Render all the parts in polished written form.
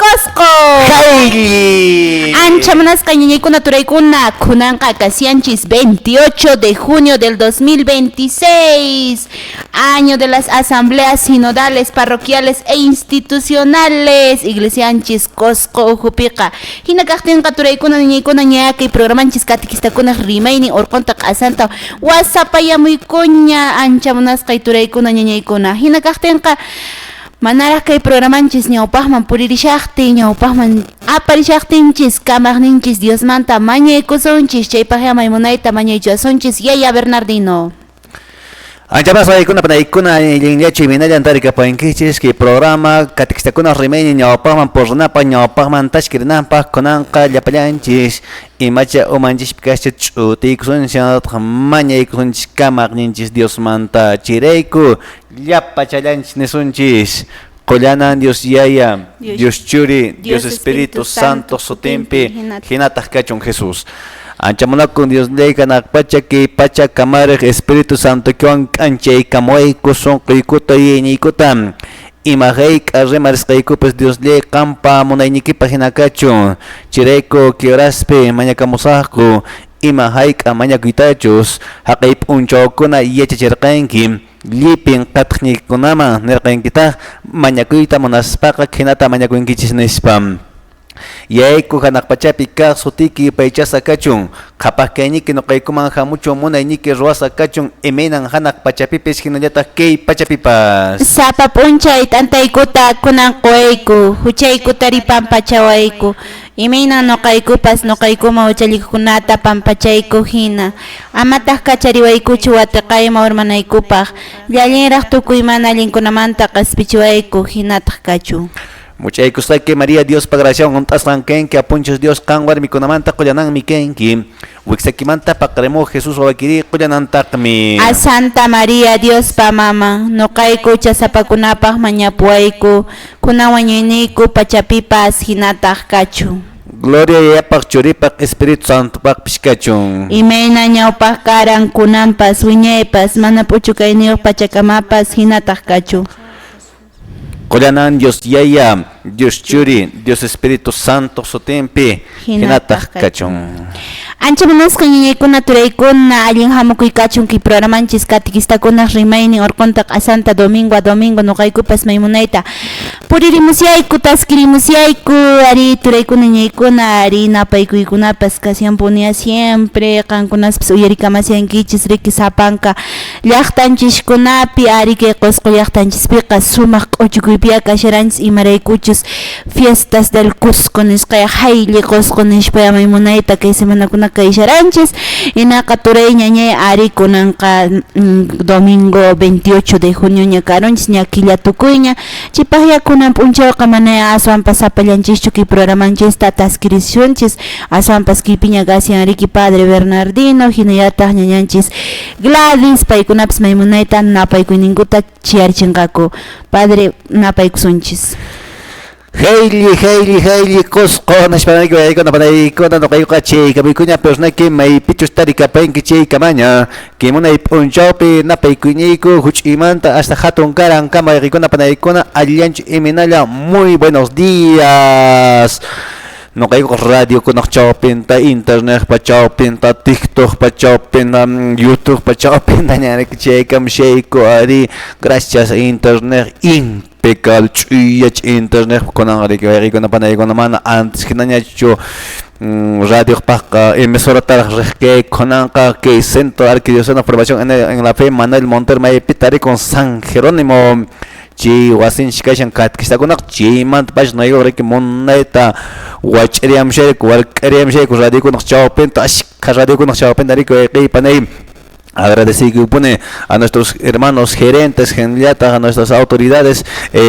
Qosqo! Haylli! Ancha munasqa ñañaykuna turaykuna, kunanqa kasianchis 28 de junio del 2026, año de las asambleas sinodales, parroquiales e institucionales, iglesianchis Qosqo ukhupiqa. Hina kaqtinqa turaykuna ñañaykuna ña kay programanchis catequistakunaq rimaynin urqunta q'asanta wasapayamuykuña ancha munasqay turaykuna ñañaykuna. Hina kaqtinqa manaraq kay programanchis ñawpaqman puririshaqtin, ñawpaqman aparishaqtinchis, kamaqninchis Diosmanta mañaykusunchis, chaypaqya maymunayta mañaychuasunchis Yaya Bernardino. Ancha más waykuna panaykuna allinllachu imaynallan tarikapuwankichis kay programa catequistakuna rimaynin ñawpaqman purinapaq ñawpaqman tashkirinapaq kunanqa llapallanchis imacha umanchispi kasha ch'utiykusunchis hinallataq mañaykusunchis kamaqninchis Diosmanta chayrayku llapachallanchis nisunchis Qollanan Dios Yaya, Dios Churi, Dios Espíritu Santo sutinpi hinataq kachun Jesús. Ancha munakun Diosllay hanaq pacha kay pacha kamariq Espíritu Santoykiwan k'anchaykamuwayku sunquykuta yuyayniykuta ima hayk'a rimarisqaykupas Diosllay qampa munayniykipaq hina kachun. Chayrayku kay horaspi mañakamusaqku ima hayk'a mañakuytachus haqay p'unchawkuna yachachirqanki. Llipin qatiqniykunaman nirqankitaq, Mañakuyta munaspaqa khinata mañakunkichis, nispa. Yayayku hanaq pachapi kaq sutiyki yupaychasqa kachun, qhapaq kayniyki noqaykuman hamuchun, munayniyki ruwasqa kachun, imaynan hanaq pachapipis hinallataq kay pachapipas. Sapa p'unchay t'antaykuta kunan quwayku, huchaykutari pampachawayku, Imaynan noqaykupas noqaykuman huchallikuqkunata pampachayku hina, amataq kachariwaykuchu wateqayman urmanaykupaq, llallinraq tukuy mana allinkunamanta qespichiwayku, hinataq kachun. Much'aykusqayki María Diospa graciawan hunt'asqan kanki, Apunchis Dios qan warmikunamanta qollananmi kanki, wiksakimanta paqarimuq Jesús wawaykiri qollanantaqmi. A Santa María Diospa maman, noqayku huchasapakunapaq mañapuwayku, Kunan wañuyniyku pachapipas hinataq kachun. Gloria Yayapaq, Churipaq, Espíritu Santopaqpis kachun. Imayna ñawpaq karan, kunanpas, wiñaypas, mana p'uchukayniyuq pachakamapas hinataq kachun. Qollanan Dios Yaya, Dios Churi, Dios Espíritu Santo sutinpi hinataq kachun. Ancha munasqa ñañaykuna turaykuna allin hamukuy kachun kay programanchis catequistakunaq rimaynin urqunta q'asanta domingo a domingo noqaykupas maymunayta puririmusyayku taskirimusyayku ari turaykuna ñañaykuna ari napaykuykunapas kashanpunia siempre qankunaspas uyarikamasyankichis riki sapanka llaqtanchiskunapi ari kay Qosqo llaqtanchispiqa sumaq k'uchukuypiya kasharanchis imaraykuchus Fiestas del Cusco nisqaya haylli Qosqo nispaya maymunayta kay semanakuna kaysharanchis hinaqa turay ñañay ari kunanqa domingo 28 de junio ña karunchis ña killa tukuyña chipaqya kunan p'unchawqa manaya aswanpas sapallanchischu kay programanchista taskirisunchis aswanpas kaypiña kashan riki padre Bernardino hinallataq ñañanchis Gladys paykunapas maymunayta napaykuyninkuta chiyarchinqaku Padre napaykusunchis. Haylli, haylli, haylli, Qosqo nispanayki wayaykuna panaykuna noqaykuqa chaykamuykuña persnayki maypichus tarikapanki chaykamaña kay munay p'unchawpi napaykuñiyku huch'uymanta hasta hatun karan kama wayqikuna panaykuna allillanchu imaynalla muy buenos días. Noqaykuqa radiokunaq chawpinta, internetpa chawpinta, TikTokpa chawpinta, YouTubepa chawpinta ñariki chaykamushayku ari gracias internet impecable ch'uyach internet kunanqa riki wayqeykuna panaykuna mana antes hinañachu radiopaqqa emisorataraq riq kay kunanqa kay Centro Arquidiocesano Formación en la Fe Manuel Montero maypi tarikun San Jerónimo Chay wasinchis kashan katkishtakunaqa chaymanta pacha noqaykuqa riki munayta wach'iriyamushayku wark'ariyamushayku radiokunaq chawpinta ashkha radiokunaq chawpinta riki wayqey panay agradeciykupuni a nuestros hermanos gerentes hinallataq a nuestras autoridades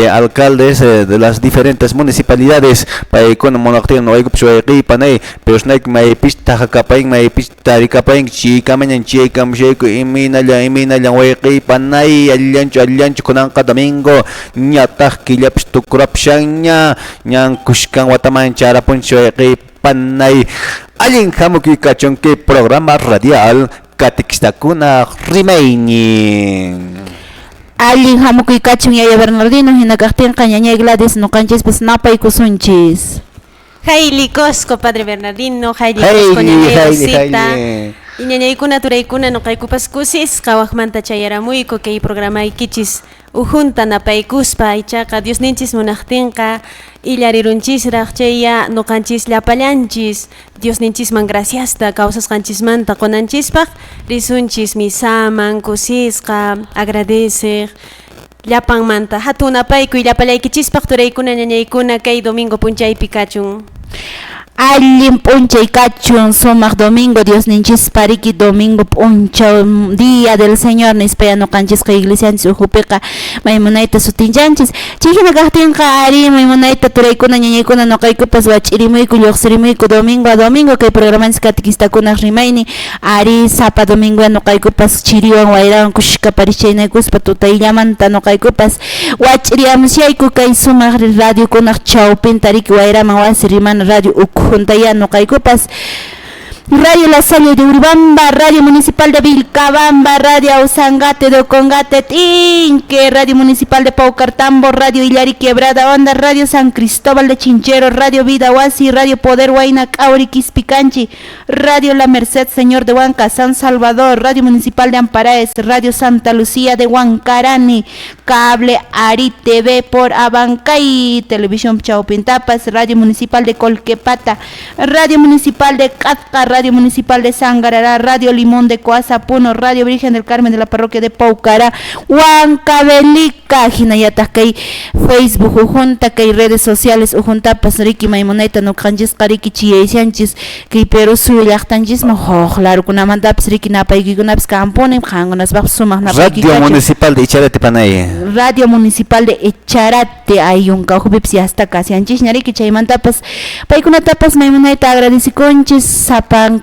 alcaldes de las diferentes municipalidades paykuna munaqtin noqaykupas wayqey panay pero maypis thajakapayn maypis Tarikapaynki chiykamañan chiyaykamushayku imaynallan imaynallan wayqiy panay allillanchu allillanchu kunanqa domingo ñataq killapis tukurapushanña ñan kushkan wataman charapunchis wayqiy panay allin hamukuy kachun kay programa radial catequistakunaq rimaynin. Allin hamukuy kachun yaya Bernardino, hina kaqtinqa ñañay Gladys noqanchispas napaykusunchis. Hayli Cosco, Padre Bernardino, Hayli Cosco, ñañay Rosita. Y ñañaykuna turaykuna noqaykupas kusisqa waqmanta chayaramuyku kay programaykichis ujunta napaykuspa ichaqa Diosninchis munaqtinqa illarirunchisraq chayya noqanchis llapallanchis Diosninchisman graciasta kawsasqanchismanta qunanchispaq risunchis misaman kusisqa agradeceq llapanmanta hatun napaykuy llapallaykichispaq turaykuna ñañaykuna kay domingo punchaypi kachun. Allin p'unchay kachun sumaq domingo Diosninchispa riki domingo p'unchaw día del Señor nispaya noqanchisqa iglesianchis ukhupiqa maymunayta sutinchanchis. Chay hina kaqtinqa ari maymunayta turaykuna ñañaykuna noqaykupas wach'irimuyku lluqsirimuyku domingo a domingo kay programanchis catequistakunaq rimaynin ari sapa domingo noqaykupas chiriwan wayrawan kushka parichaynakuspa tutayllamanta noqaykupas wach'iriamusyayku kay sumaq radiokunaq chawpinta riki wayraman wasi rimana radio ukhuntaya noqaykupas Radio La Salle de Urubamba, Radio Municipal de Vilcabamba, Radio Ausangate de Ocongate, Tinque, Radio Municipal de Paucartambo, Radio Illari Quebrada Onda, Radio San Cristóbal de Chinchero, Radio Vida Huasi, Radio Poder Huayna, Cauri Quispicanchi, Radio La Merced Señor de Huanca, San Salvador, Radio Municipal de Amparaes, Radio Santa Lucía de Huancarani, Cable Ari TV por Abancay, Televisión Chaupintapas, Radio Municipal de Colquepata, Radio Municipal de Cazca, Radio Municipal de Sangarará, Radio Limón de Coaza, Puno, Radio Virgen del Carmen de la Parroquia de Paucará, Huancavelica, hinallataq kay Facebook ujunta, kay redes sociales ujuntapas, riki maymunayta nuqanchisqa riki chiyaysianchis, kay Perú suyu llaqtanchisman huk larukunamantapas riki napaykikunapas kanpunin, qankunaspaqpas sumaq napayki Radio Municipal de Echarate panay. Radio Municipal de Echarate ayunka ukhupipas yasta kasianchisña riki chaymantapas paykunatapas maymunayta agradecikunchis sapanka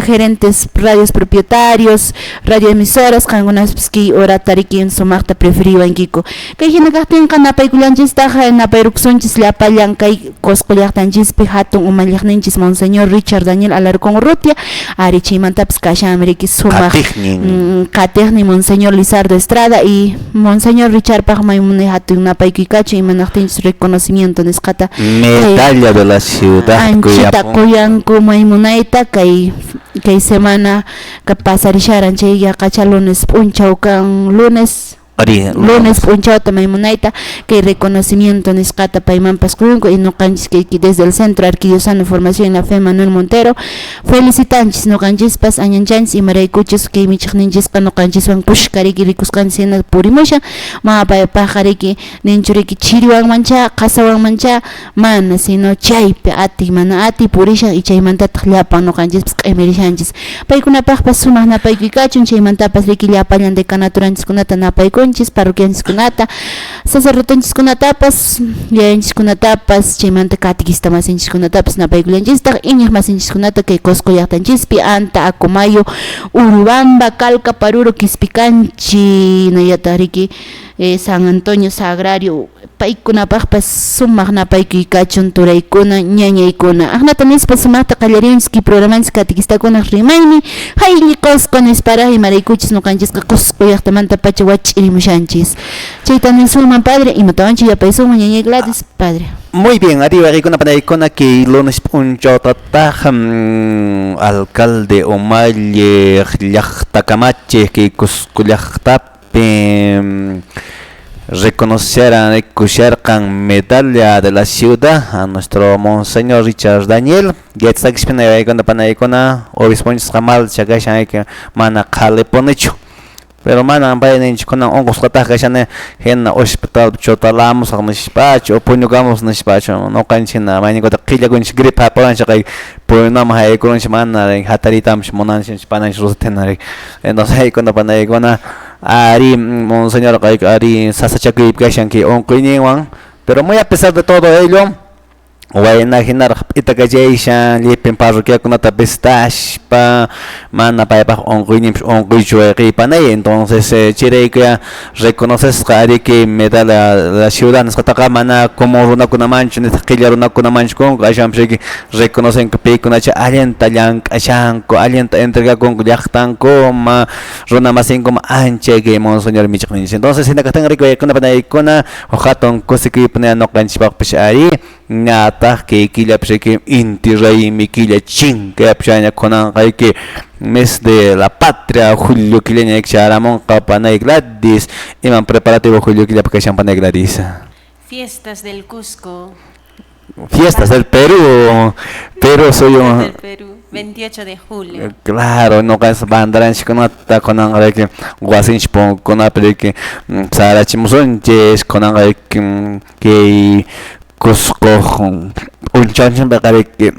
gerentes radios propietarios, radioemisoras, qankunaspas kay horata riki sumaqta preferiwankiku. Kay hina kaqtinqa napaykullanchistaq napayrukusunchis llapallan kay Cusco llaqtanchispi hatun umalliqninchis Monseñor Richard Daniel Alarcón Urrutia, ari chaymantapas kashanmi riki sumaq qatiqnin Monseñor Lizardo Estrada y Monseñor Richardpaq maymunay hatun napaykuy kachun imanaqtinchis reconocimiento nisqata Medalla de la ciudad anchita quyanku maymunayta kay semana ka pasarisharan chay yaqacha lunes p'unchaw kan lunes p'unchawta maymunayta kay reconocimiento nisqata paymanpas quyanku y noqanchis kay desde el Centro Arquidiocesano de Formación en la Fe Manuel Montero felicitanchis noqanchispas añanchanchis imaraykuchis kay michiqninchisqa noqanchiswan kushka riki rikusqanchis hina purimushan mana paypaqqa riki ninchu riki chiriwanmancha qasawanmancha mana sino chaypi atiy mana atiy purishan y chaymantataq llapan noqanchispas q'imirishanchis paykunapaqpas sumaq napaykuy kachun chaymantapas riki llapallan decanaturanchiskunata napaykunchis parroquianchiskunata sacerdotenchiskunatapas yayanchiskunatapas chaymanta catequista masinchiskunatapas napaykullanchistaq iñiq masinchiskunata kay Cusco llaqtanchispi Anta, Acomayo, Urubamba, Calca, Paruro, Quispicanchi hinallataq riki San Antonio Sagrario paykunapaqpas sumaq napaykuy kachun turaykuna ñañaykuna aqnata nispa sumaqta qallarinchis kay programanchis catequistakunaq rimaymi hayli Cusco nisparaq imaraykuchis noqanchisqa Cusco llaqtamanta pacha wach'irimushanchis chayta nisunman padre imatawanchis yapaysunman ñañay Gladys padre. Muy bien, arriba rikuna panaykuna kay lunes p'unchawtataq alcalde umalliq llaqtakamachiq kay Cusco llaqtapi reconocerán kusharqan medalla de la ciudad a nuestro Monseñor Richard Daniel. Yachakishpina yaykuna panaykuna obisponchisqa mal chakashan mana qhalipunichu. Pero mana payninchikuna unqusqataq kashani hina hospital chutalamusaq nishpachu o puñukamos nishpachu noqanchik hina mayninkuta qillakunchik gripe hapawanchik kay puyunaman haykurunchik mana hataritampis munanchik pananchik rusatina. Entonces haykuna panaykuna ari Monseñor ari sasachakuypi kashan kay unquyninwan, pero muy a pesar de todo ello Wayna hinaraq p'itakachaysan llipin parroquiakunata visitashpa mana paypaq unquyninpis unquychu wayqiypanay entonces chayraykuya reconocesqa ariki medalla la ciudad nisqataqa mana como runakunamanchu nitaq qilla runakunamanchu kunku aswanpis riki reconocenku paykunacha allinta llank'ashanku allinta entregakunku llaqtankuma runa masinkuma ancha kay monseñor michiqninchis entonces hina kaqtinqa riki waykuna panaykuna huk hatun kusikuypuna ñuqanchispaqpis ari ñataq kay killapis riki inti raymi killa chinkayapis kunanqayki mes de la patria julio killaña charamunqa panay Gladys iman preparativo julio killapaq kashan panay Gladys. Fiestas del Cusco. Fiestas del Perú. Perú soy un del Perú, 28 de julio. Claro, nuqanchis banderanchikkunata kunanqa riki wasinchik punkunapi riki sarachimusunchis kunanqa riki kay Cusco p'unchawninpiqa riki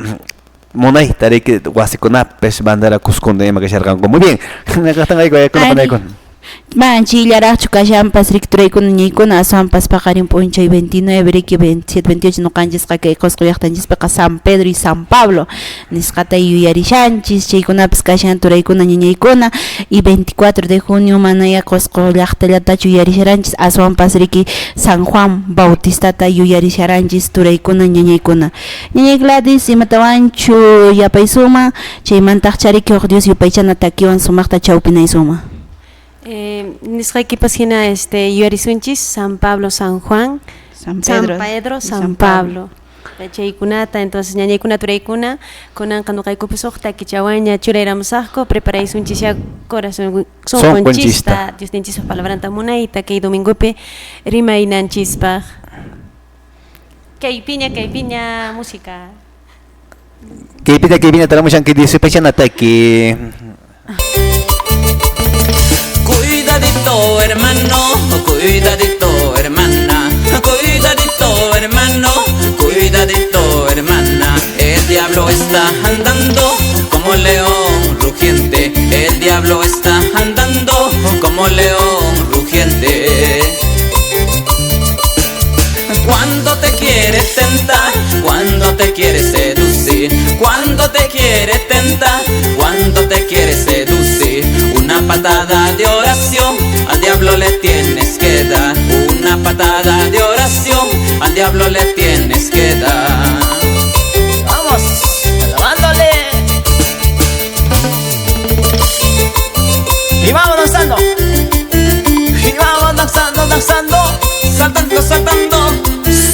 munayta riki wasikunapis bandera Cusconta ima kasharqanku. Muy bien. Kaqtinqa Man chillaraqchu kashanpas riki turaykuna ñaykuna aswanpas paqarin p'unchay 29 riki 27 28 ñuqanchisqa kay Qusqu llaqtanchispiqa San Pedro y San Pablo nisqata yuyarishanchis chaykunapas kashan turaykuna ñañaykuna y 24 de junio manaya Qusqu llaqtallatachu yuyarisharanchis aswanpas riki San Juan Bautistata yuyarisharanchis turaykuna ñañaykuna. Ñañay Gladys imatawanchu yapaysuma chaymantaq chariki huk Dios yupaychana takiwan sumaqta chawpinaysuma. Nisqaykipas hina yuyarisunchis San Pablo, San Juan, San Pedro, San Pablo. Chaykunata, entonces ñañaykuna turaykuna kunanqa ñuqaykupas huk takichawanña churayramusaqku preparaysunchis ya corazón sonqonchista Diosninchis palabranta munayta kay domingopi rimaynanchispaq. Kaypiña kaypiña música. Kaypiña kaypiña taramushan kay Dios yupaychana taki. Cuidadito hermano, cuidadito hermana, cuidadito hermano, cuidadito hermana. El diablo está andando como león rugiente, el diablo está andando como león rugiente. Cuando te quiere tentar, cuando te quiere seducir, cuando te quiere tentar, cuando te quiere seducir, una patada de oración al diablo le tienes que dar, una patada de oración al diablo le tienes que dar. Vamos, alabándole. Y vamos danzando, y vamos danzando, danzando, saltando, saltando.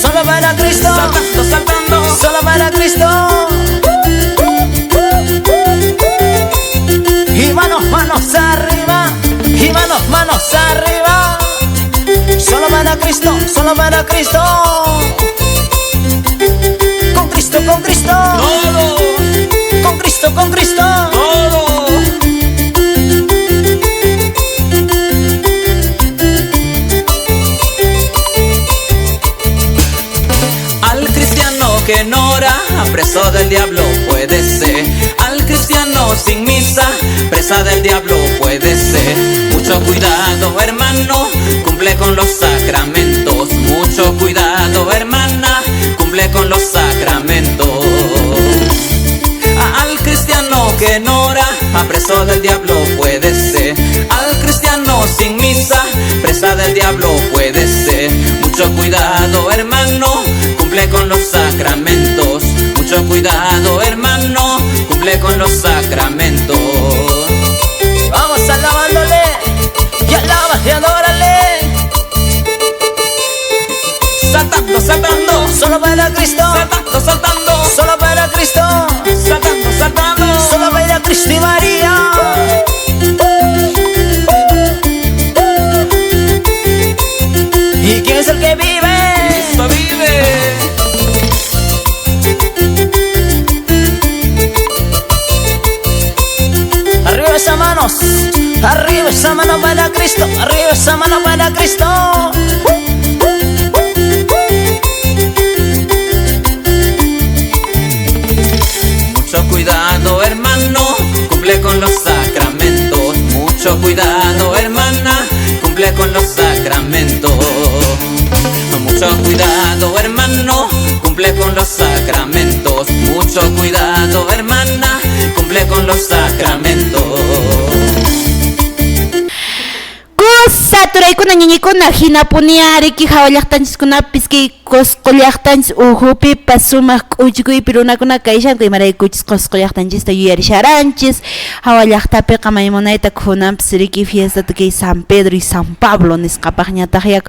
Solo para Cristo, saltando, saltando, solo para Cristo. Y manos, manos arriba, y manos, manos arriba. Solo para Cristo, solo para Cristo. Con Cristo, con Cristo. Todo. Con Cristo, con Cristo. Todo. Al cristiano que no ora, preso del diablo puede ser. Al cristiano sin misa, presa del diablo puede ser. Mucho cuidado, hermano, cumple con los sacramentos. Mucho cuidado, hermana, cumple con los sacramentos. Al cristiano que no ora, preso del diablo puede ser. Al cristiano sin misa, presa del diablo puede ser. Mucho cuidado, hermano, cumple con los sacramentos. Mucho cuidado, hermano, cumple con los sacramentos. Vamos alabándole, y alaba y adórale. Saltando, saltando, solo para Cristo. Saltando, saltando, solo para Cristo. Saltando, saltando, solo para Cristo y María. ¿Y quién es el que vive? Cristo vive. Arriba esas manos, arriba esa mano para Cristo, arriba esa mano para Cristo. Mucho cuidado, hermano, cumple con los sacramentos. Mucho cuidado, hermana, cumple con los sacramentos. Mucho cuidado, hermano, cumple con con los sacramentos. Mucho cuidado, hermana, cumple con los sacramentos. Kusa turaykuna ñañaykuna hinapunia riki hawa llaqtanchiskunapis kay Qusqu llaqtanchis uhupipas sumaq k'uchkuypi runakuna kayshanku imaraykuchis Qusqu llaqtanchista yuyarisharanchis hawa llaqtapiqa maymunayta kunanpis riki fiestata kay San Pedro y San Pablo nisqapaqñataq ya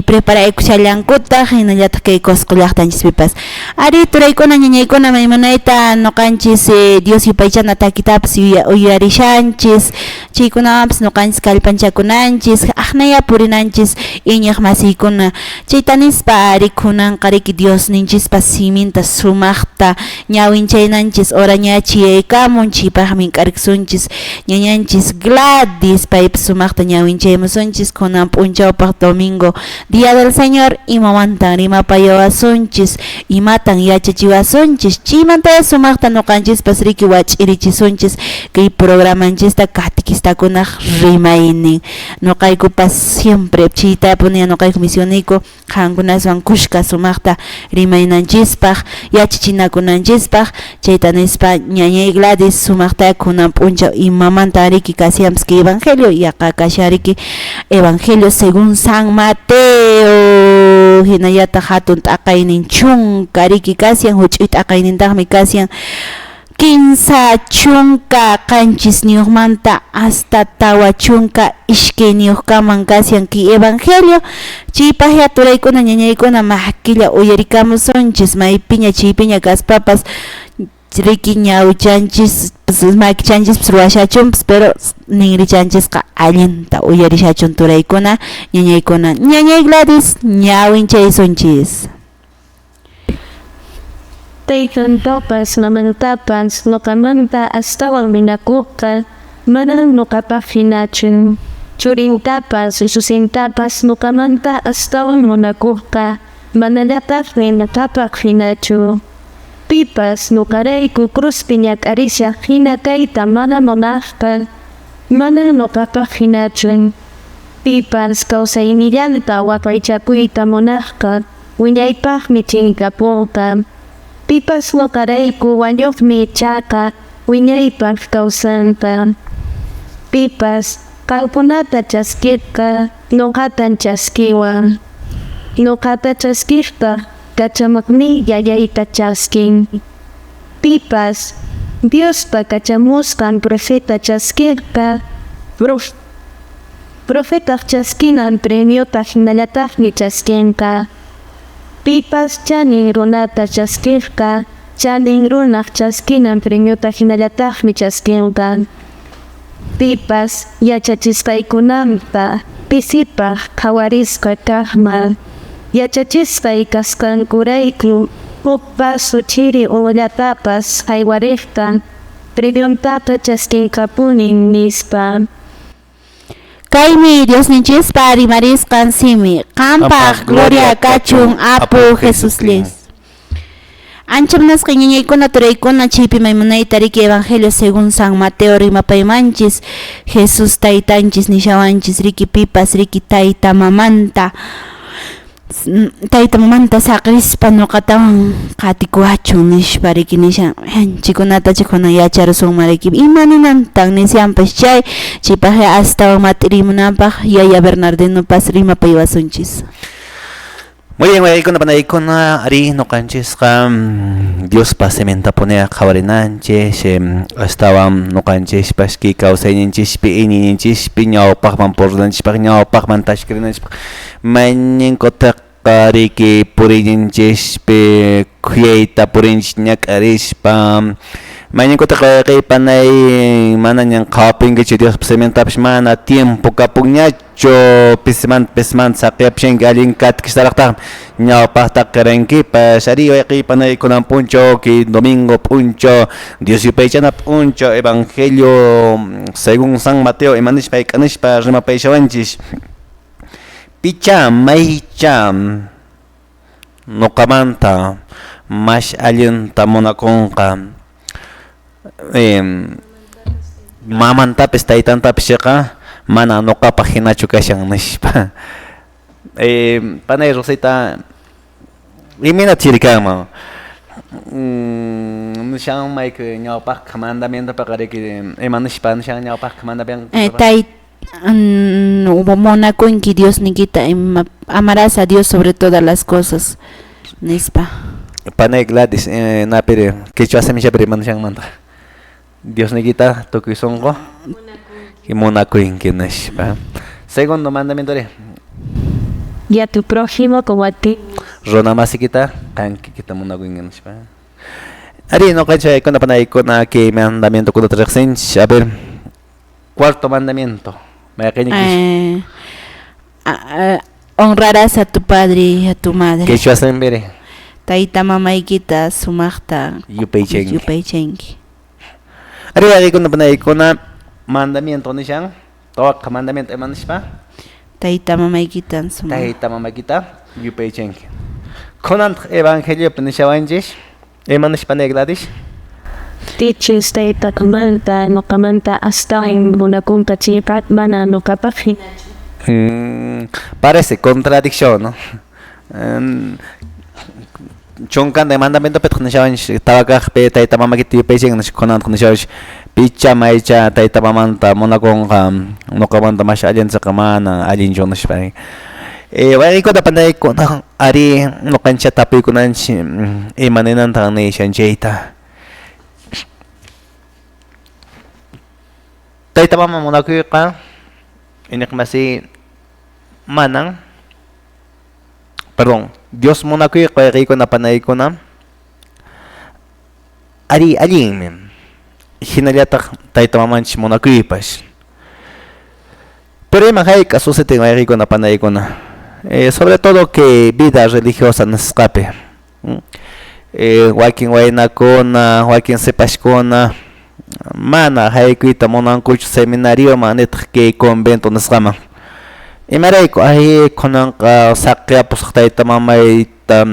preparaykushallankutaq hinallataq kay Qusqu llaqtanchispipas ari turaykuna ñañaykuna maymunayta ñuqanchis Dios yupaychana takitapas uyarishanchis chaykunawanpas ñuqanchis kallpanchakunanchis aqnaya purinanchis iñiq masiykuna chayta nispa ari kunanqa riki Diosninchispa siminta sumaqta ñawinchaynanchis hora ña chiyaykamun chaypaqmi k'arkisunchis ñañanchis Gladys paypas sumaqta ñawinchaymusunchis kunan p'unchawpaq domingo Día del Señor imamantan rimapayawasunchis imatan yachachiwasunchis chaymantaya sumaqta ñuqanchispas riki wach'irichisunchis kay programanchista katikistakunaq rimaynin ñuqaykupas siempre chaytapuni ñuqayku misionayku qankunaswan kushka sumaqta rimaynanchispaq yachachinakunanchispaq chayta nispa ñañay Gladys sumaqta kunan p'unchaw imamanta riki kashanpas kay evangelio yaqa kashan riki evangelio según San Mateo hinallataq hatun t'aqaynin chunka riki kashan huch'uy t'aqaynintaqmi kashan 37niyuqmanta hasta 42kaman kashan kay evangelio chaypaqya turaykuna ñañaykuna makilla uyarikamusunchis maypiña chaypiña kaspapas riki ñawichanchis makichanchispas ruwashachunpas pero ninrichanchisqa allinta uyarishachun turaykuna ñañaykuna ñañay Gladys ñawinchaysunchis. Taytantapas mamantapas ñuqamanta astawan munakuqqa manam ñuqapaq hinachu. Churintapas ususintapas ñuqamanta astawan munakuqqa manallataqmi ñuqapaq hinachu. Pipas ñuqarayku cruzpi ñak'arishaq hina kayta mana munaqqa manam ñuqapaq hinachu. Pipas kawsaynillanta waqaychakuyta munaqqa wiñaypaqmi chinkapunqa. Pipas ñuqarayku wañuqmi ichaqa wiñaypaq kawsanqa. Pipas qamkunata chaskiqqa ñuqatan chaskiwan. Ñuqata chaskiqtaq kachamaqniy Yayayta chaskin. Pipas Diospa kachamusqan profeta chaskiqqa profetaq chaskinan premiota hinallataqmi chaskinqa. Pipas chanin runata chaskiqqa chanin runaq chaskinan premiota hinallataqmi chaskinqa. Pipas yachachisqaykunamanta pisipaq qhawarisqa kaqman yachachisqay kasqankurayku huk vaso chiri unullatapas haywariqta premiontaqa chaskinqapunin nispa. Kaymi Diosninchispa rimarisqan simi qampaq gloria kachun Apu Jesuslis. Ancha munasqa ñañaykuna turaykuna chaypi maymunayta riki evangelio según San Mateo rimapaymanchis Jesús taytanchis nishawanchis riki pipas riki tayta mamanta saqrispa ñuqatawan qatikuwachun nishpa riki nishan chikunata chikuna yacharusunman riki ima ninantan nishanpas chay chaypaq astawan mat'irimunanpaq yaya Bernardinopas rimapaywasunchis. Muy bien, wayaykuna panaykuna ari ñuqanchisqa Diospa simintapunea qhawarinanchis astawan ñuqanchispas kay kawsayninchispi iñiyninchispi ñawpaqman purinanchispaq ñawpaqman tashkirinanchispaq mayninkutaqa riki puriyninchispi khuyayta purinchis ñak'arispa mayninkutaqa wayqiypanay manañan qhawapinkichu Diospa simintapas mana tiempo kapunñachu pisimanta pisimanta saqiyapushanki allin katkistaraqtaqmi ñawpaqta qirankipas ari wayqiypanay kunan p'unchaw kay domingo p'unchaw Dios yupaychana p'unchaw evangelio según San Mateo imanispa hayk'anispa rimapayashawanchis picha maycha ñuqamanta mas allinta munakunqa mamantapis taytantapis chayqa mana ñuqapaq hinachu kashan nispa. Panay Rosita Imayna chiri kanman? Nishan mayki ñawpaq mandamiento paqariki ima nishpa nishan ñawpaq mandamiento Tay munakunki Diosniykita ima amarás a Dios sobre todas las cosas nispa. Panay Gladys napiri quechua simillapiri ima nishanmanta Diosniykita tukuy sunqu munakunki nispa. Segundo mandamiento ri. Y a tu prójimo como a ti. Runa masikita qankikita munakunki nispa. Ari ñuqanchik panaykuna kay mandamiento kunata riqsinchik. A ver, cuarto mandamiento. Honrarás a tu padre y a tu madre. Quechua simipiri. Tayta mamaykita sumaqta yupaychanki. Yupaychanki. Ari wayqikuna panaykuna mandamiento nishan tawakqa mandamiento ima nishpa? Tayta mamaykita sumaq. Tayta mamaykita yupaychanki. Kunantaq evangeliopi nishawanchik ima nishpa nay Gladys? Tichus taytakumanta ñuqamanta astawan munakunqa chayqa mana ñuqapaq hinachu. Parece contradicción, ¿no? Chunkanta mandamiento pitaq nishawanchik tawa kaqpi tayta mamakita yupaychanki nispa kunantaq nishawanchik picha maycha tayta mamanta munakunqa ñuqamanta mas allinchaqa mana allinchu nispa. Wayqikuna panaykuna ari ñuqanchik tapuykunanchik ima ninantaq nishan chayta. Tayta mama munakuyqa iñiqmasi manan perdón, Dios munakuyqa wayqikuna panaykuna ari allinmi hinallataq tayta mamanchik munakuypas. Pero ima hayk'a suceden wayqikuna panaykuna sobre todo que vida religiosa nisqapi wakin waynakuna wakin sipashkuna mana haykuyta munankuchu seminarioman nitaq kay convento nisqaman. Imarayku ay kunanqa saqiyapusaq tayta mamayta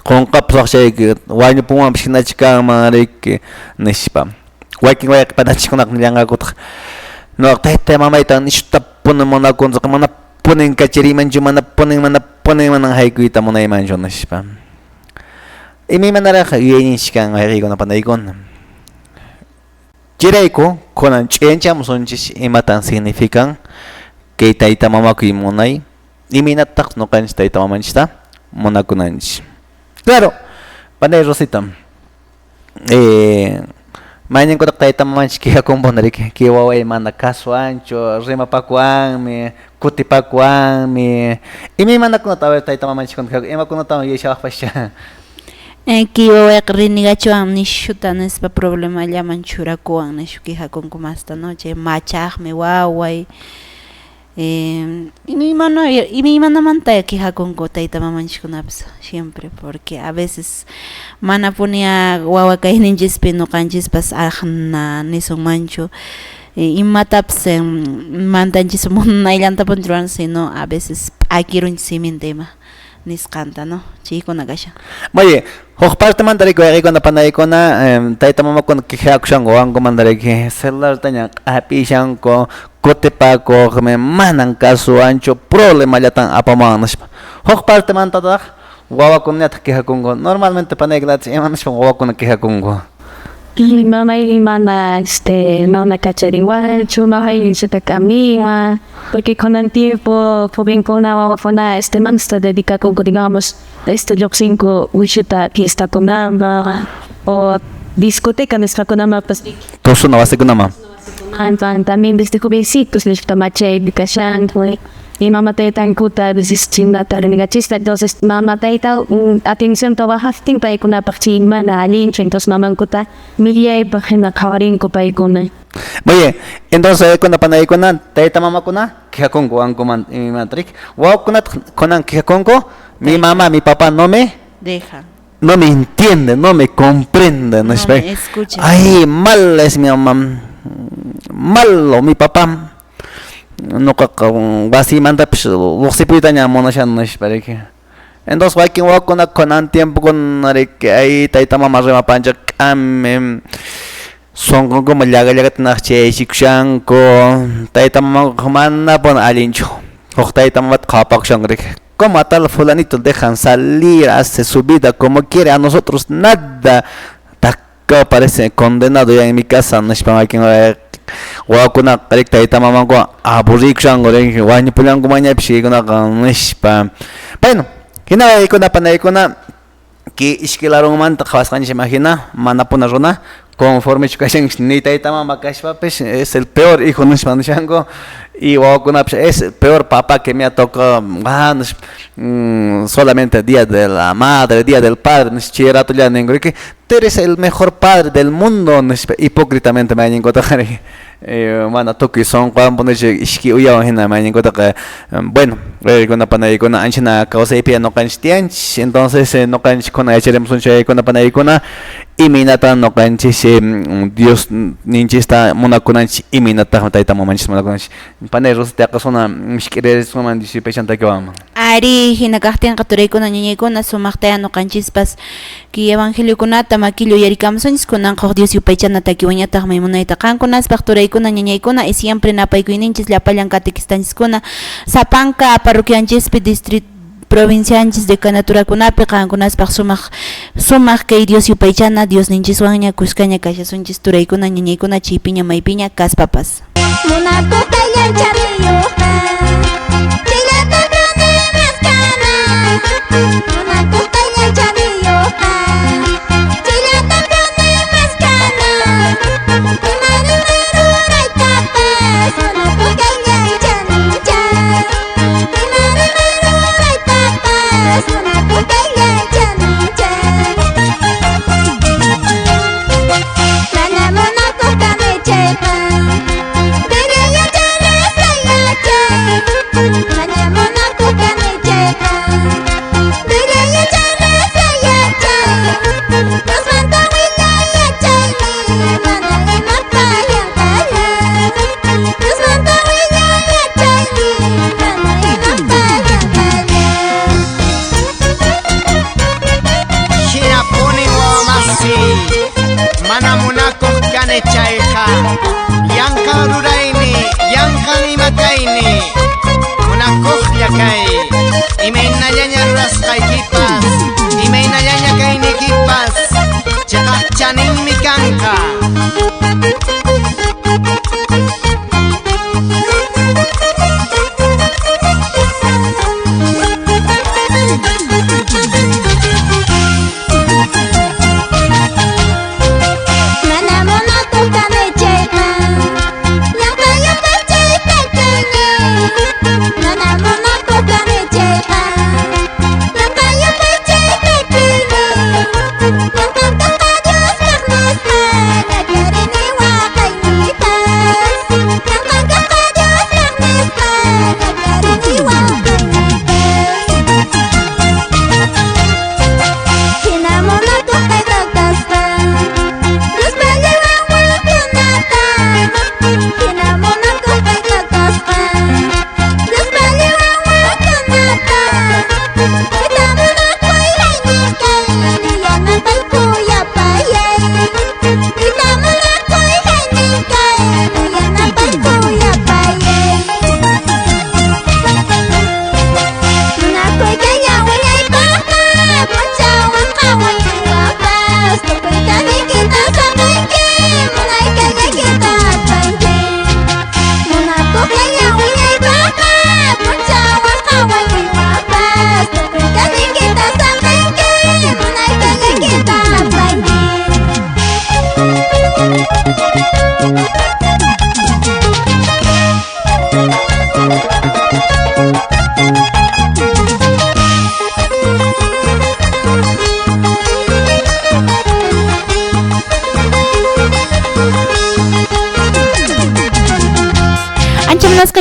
qunqapusaq chayki wañupunwanpis hinachu kanman riki nispa. Wakin wayqi panachikunaqa nillanqakutaq ñuqa tayta mamayta nishutapuni munakunchik mana punin kacharimanchu mana punin manan haykuyta munaymanchu nispa. Imaymanaraq yuyayninchik kan wayqikuna panaykuna. Chayrayku kunan ch'inchamusunchik imatan significan kay tayta mamakuy munay imaynataq ñuqanchik tayta mamanchikta munakunanchik. Claro, panay Rosita mayninkunaq tayta mamanchik quejakunpuni riki kay waway mana kasuwanchu rimapakuwanmi kutipakuwanmi imaymanakunata a ver tayta mamanchikkuna quejakun imakunatawan yuyashawaqpascha. Kay wawayqa renegachuwan nishuta nispa problemallaman churakuwan nishu quejakunku masta, ¿no? Chay machaqmi waway imaymanamanta quejakunku tayta mamanchikkunapas siempre porque a veces manapuni wawa kayninchispi ñuqanchispas aqna nisunmanchu imatapas mantanchis munaylantapuni ruwan sino a veces p'akirunchis siminta ima nisqanta, ¿no? Chaykuna kashan. Oye, huk partemanta riki wayqikuna panaykuna tayta mamakuna quejakushanku wawankumanta riki celulartaña q'apishanku kutipakuqmi manan kasuwanchu problemallatan apamuwan nispa. Huk partemantataq wawakunañataq quejakunku. Normalmente panay Gladys ima nishpa wawakuna quejakunku. Mamay mana mana kachariwanchu mamay nishuta k'amiwan porque con el tiempo jovenkuna wawakuna manasta dedicakunku digamos lluqsinku wishuta fiestakunaman o discoteca nisqakunamanpas. Tusuna wasikunaman. También desde jovencitos nishuta machaypi kashanku y mama taytankuta a veces chindata renegachista entonces mama tayta atención trabajastin paykunapaq chay mana allinchu entonces mamankuta millaypaq hina qhawarinku paykuna. Oye, entonces kuna panaykuna tayta mamakuna quejakunku wawankumanta imamanta riki wawakunataq kunan quejakunku mi mamá mi papá no me deja. No me entiende, no me comprende, no me escucha. Ay, mal es mi mamá, malo mi papá. Ñuqaqa wasimantapish lluqsipuytaña munashani nispa riki. Entonces wakin wawakuna kunan tiempokuna riki ay tayta mama rimapanchik k'ami sunqunkuman llaga llagata naqchaysikushanku tayta mamankuqa manapuni allinchu huk tayta mamata qhawapakushanku riki Como a tal fulanito dejan salir, hace su vida como quiere, a nosotros nada. Takka parece condenado ya en mi casa, nishpa makin wawakuna qariq tayta mamankuwan aburrikushanku wañupullanku mañapish chaykunaqa nishpa. Bueno, hina wawaykuna panaykuna kay ishkay larunmanta qhawasqanchik hina manapuna runa conformechu kashanchik ni tayta mama kashpapish es el peor hijo nishpa nishanku y wawakunapish es el peor papá que me ha tocado solamente día de la madre, día del padre nish chay ratolla ninku riki tú eres el mejor padre del mundo nishpa hipócritamente mayninkutaqa mana tukuy sunquwan punichu ishki uyawan hina mayninkutaqa. Bueno, wawaykuna panaykuna anchana kawsaypi ñuqanchik tiyanchik, entonces ñuqanchik kuna yacharimusunchik wawaykuna panaykuna imaynatan ñuqanchik Dios ninchista munakunanchik, imaynataqmi tayta mamanchista munakunanchik. Panay Rosita yaqasuna mishk'irarisunman Dios yupaychantakiwan. Ari, hina kaqtinqa turaykuna ñañaykuna sumaqtaya ñuqanchispas kay evangeliokunata makilla uyarikamusunchis kunanqa huk Dios yupaychana takiwanñataq maymunayta qankunaspaq turaykuna ñañaykuna y siempre napaykuyninchis llapallan catequistanchiskuna sapanka parroquianchispi distrito provincianchis decanaturakunapi qankunaspaq sumaq sumaq kay Dios yupaychana Diosninchiswanña kuskaña kashasunchis turaykuna ñañaykuna chaypiña maypiña kaspapas.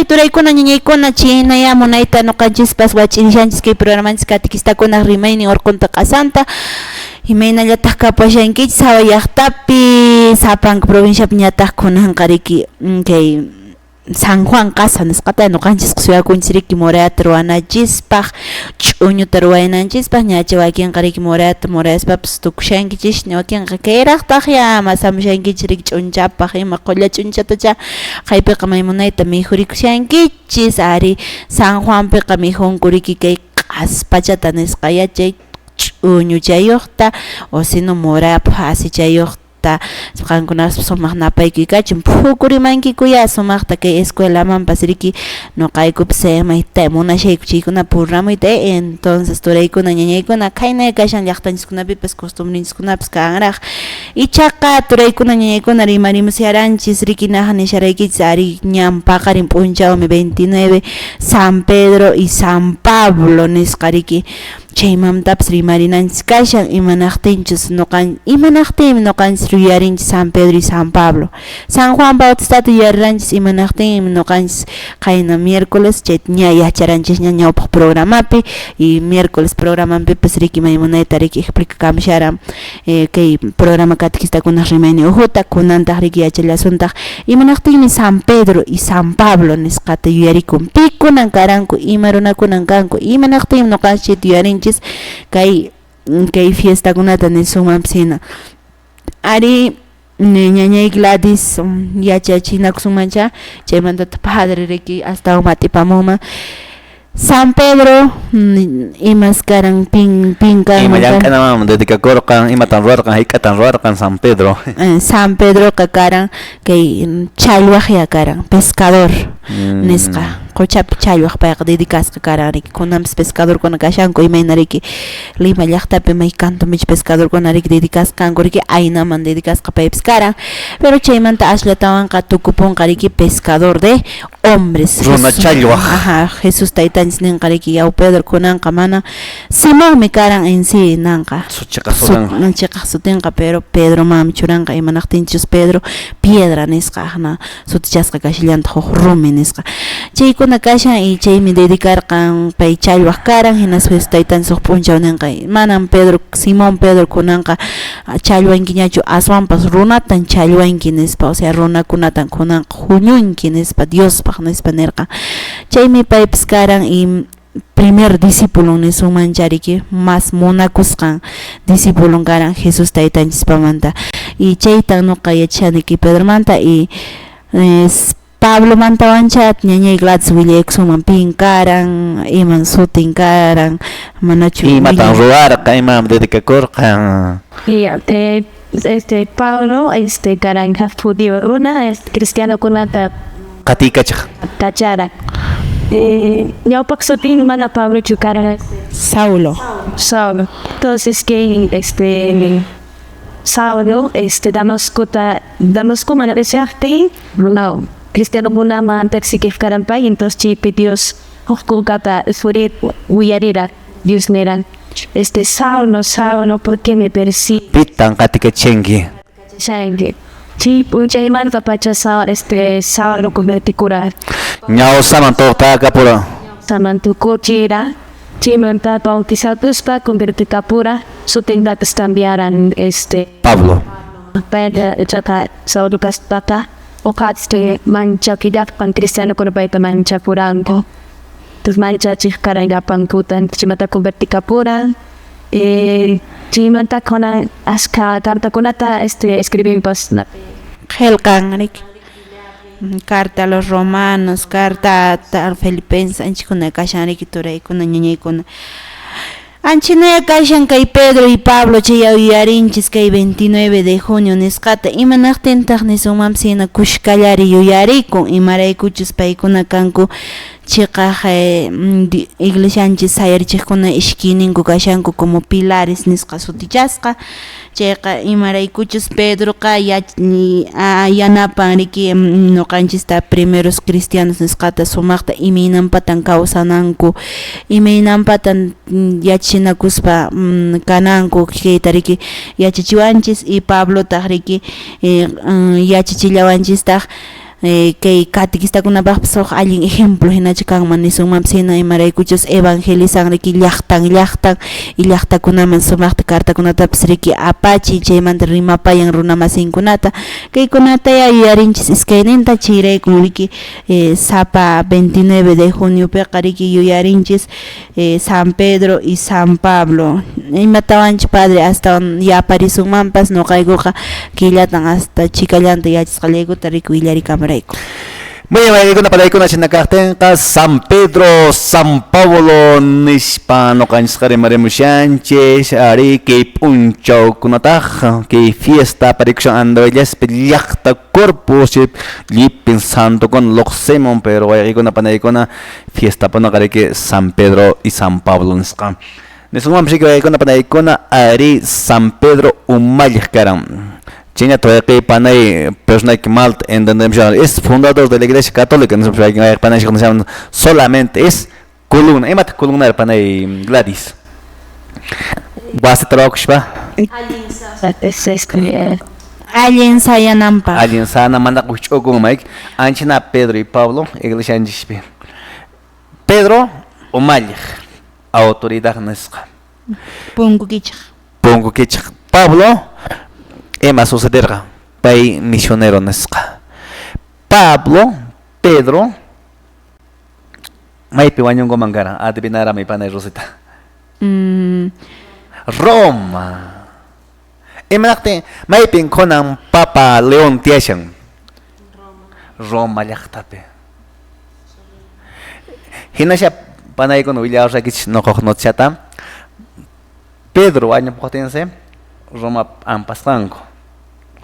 Turaykuna ñañaykuna chinaya munayta ñuqanchispas wach'inishanchis kay programanchis catequistakunaq rimaynin urqunta q'asanta imaynallataq kapashankichis hawa llaqtapi sapanka provinciapi ñataq kunanqa riki kay San Juan qasa nisqata ñuqanchis suyakunchis riki morayata ruwanachispaq, ch'uñuta ruwaynanchispaq, ñacha wakinqa riki morayata morayaspapas tukushankichis, wakinqa kayraqtaq ya masamushankichis riki ch'unchapaq ima qulla ch'unchatacha qaypiqa may munayta mikhurikushankichis ari San Juanpiqa mikhunku riki kay q'aspachata nisqa yachay ch'uñuchayuqta o sino morayapaq asichayuqta qankunapas sumaq napaykuy kachun phukurimankikuya sumaqta kay escuelamanpas riki ñuqaykupas mayta munashayku chaykuna purramuyta entonces turaykuna ñañaykuna khaynay kashan llaqtanchiskunapipas costumbrenchiskunapas kanraq ichaqa turaykuna ñañaykuna rimarimusyaranchis riki naqa nisharaykichis ari ñan paqarin p'unchawmi 29 San Pedro y San Pablo nisqa riki chaymantapas rimarinanchis kashan imanaqtinchus ñuqan imanaqtinmi ñuqanchis yuyarinchis San Pedro y San Pablo San Juan Bautistata yuyariranchis imanaqtinmi ñuqanchis qayna miércoles chayta ña yacharanchis ña ñawpaq programapi y miércoles programanpipas riki may munayta riki explicakamusharan kay programa catequistakunaq rimaynin uhuta kunantaq riki yachallasuntaq imanaqtinmi San Pedro y San Pablo nisqata yuyarikun pikunan karanku ima runakunan kanku imanaqtinmi ñuqanchis chayta yuyarinchis kay kay fiestakunata nisunmanpas hina ari ñañay Gladys yachachinakusunmancha chaymantata padre riki astawan mat'ipamunman San Pedro imas karan pin pin kan ima llank'anaman dedicakurqan imatan ruwarqan hayk'atan ruwarqan San Pedro San Pedroqa karan kay challwaqya karan pescador nisqa quchapi challwaq payqa dedicasqa karan riki kunanpas pescadorkuna kashanku imayna riki Lima llaqtapi may kantumicha pescadorkuna riki dedicasqa kanku riki aynaman dedicasqa paypas karan pero chaymanta asllatawanqa tukupunqa riki pescador de hombres runa challwaq ajá Jesús taytanchis ninqa riki yaw Pedro kunanqa mana Simonmi karan en sí nanqa chiqaq sutinqa pero Pedromanmi churanqa imanaqtinchus Pedro piedra nisqa ajna sutichasqa kashillantaq huk rumi nisqa chaykuna kashan y chaymi dedicarqan pay challwaq karan hinaspa Jesús taytanchis huk p'unchaw ninqa manam Pedro Simón Pedro kunanqa challwankiñachu aswanpas runatan challwanki nispa o sea runakunatan kunanqa huñunki nispa Diospaq nispa nirqan chaymi paypas karan y primer discípulo nisunmancha riki más munakusqan discípulon karan Jesús taytanchispamanta y chaytan ñuqa yachashani Pedromanta y Pablomantawancha ñañay Gladys willaykusunman pin karan iman sutin karan manachu imatan ruwarqa iman dedicakurqan este Pablo karan judío runa cristiano kunata qatiykachaq kachara ñawpaq sutin mana Pablochu karan Saulo Saulo entonces que Saulo Damasco mana rishaqtin no cristiano kunaman perseguiq karan pay entonces chaypi Dios huk kunkata uyarira Dios niran Saulo Saulo ¿por qué me persigues? Pitan qatikachinki chay p'unchaymanta pacha Saulo convertikura ñawsaman tuqtakapura saman tukuchira chaymanta bautizakuspa convertikapura sutintapas cambiaran Pablo payqa ichaqa Saulo kaspata uqa manchakillaqpan cristianokuna payta manchakuranku entonces manchachiq karan llapankuta chaymanta convertikapura chaymanta kunan ashka cartakunata escribinpas qillqan riki carta a los romanos carta a filipenses anchikuna kashan riki turaykuna ñañaykuna Anchinaya kashan kay Pedro y Pablo chay yuyarinchis kay 29 de junio nisqata imanaqtintaq nisunmanpas hina kushkallari yuyarikun imaraykuchus paykuna kanku chiqaq iglesianchis sayarichiqkuna ishkiyninku kashanku como pilares nisqa sutichasqa chayqa imaraykuchus Pedroqa yanapan riki ñuqanchista primeros cristianos nisqata sumaqta imaynanpatan kawsananku imaynanpatan yachachinakuspa kananku kayta riki yachachiwanchis y Pablotaq riki yachachillawanchistaq Kay catequistakunapaqpas huk allin ejemplo hinachu kanman nisunmanpas hina imaraykuchus evangelizan riki llaqtan llaqtan y llaqtakunaman sumaqta cartakunatapas riki apachin chaymanta rimapayan runamasinkunata kaykunataya yuyarinchis iskayninta chayraykun riki sapa 29 de juniopiqa riki yuyarinchis San Pedro y San Pablo imatawanchis padre astawan yaparisunmanpas noqaykuqa killatan hasta chikallanta yachasqallaykuta riki willarikamurayku. Muy bien, palaykuna chinakaqtinqa San Pedro, San Pablo nispa noqanchisqa rimarimushanchis ari kay p'unchawkunataq kay fiesta aparikushan Andahuaylaspi llaqta Corpus llipin santokuna lluqsimun pero wayqikuna panaykuna fiestapunaqa riki San Pedro y San Pablo nisqa. Nisunmanpas riki wayqikuna panaykuna ari San Pedro umalliq karan. Chaynato wayqi panay personaje mal entendemos es fundador de la Iglesia Católica solamente es columna imata columna panay Gladys wasi trabajushpa allin sayananpaq allin sanamanta ch'ukun mayk anchina Pedro y Pablo iglesianchispi Pedro umalliq autoridad nisqa punku kichaq Pablo ima sucederqa pay misionero nisqa Pablo Pedro maypi wañunkuman karan adivinarami panay Rosita Roma imanaqtin maypin kunan Papa León tiyashan Roma llaqtapi hinasha panaykuna willaraykichis noqaq noticiata Pedro wañupuqtinsi Roma p'ampasqanku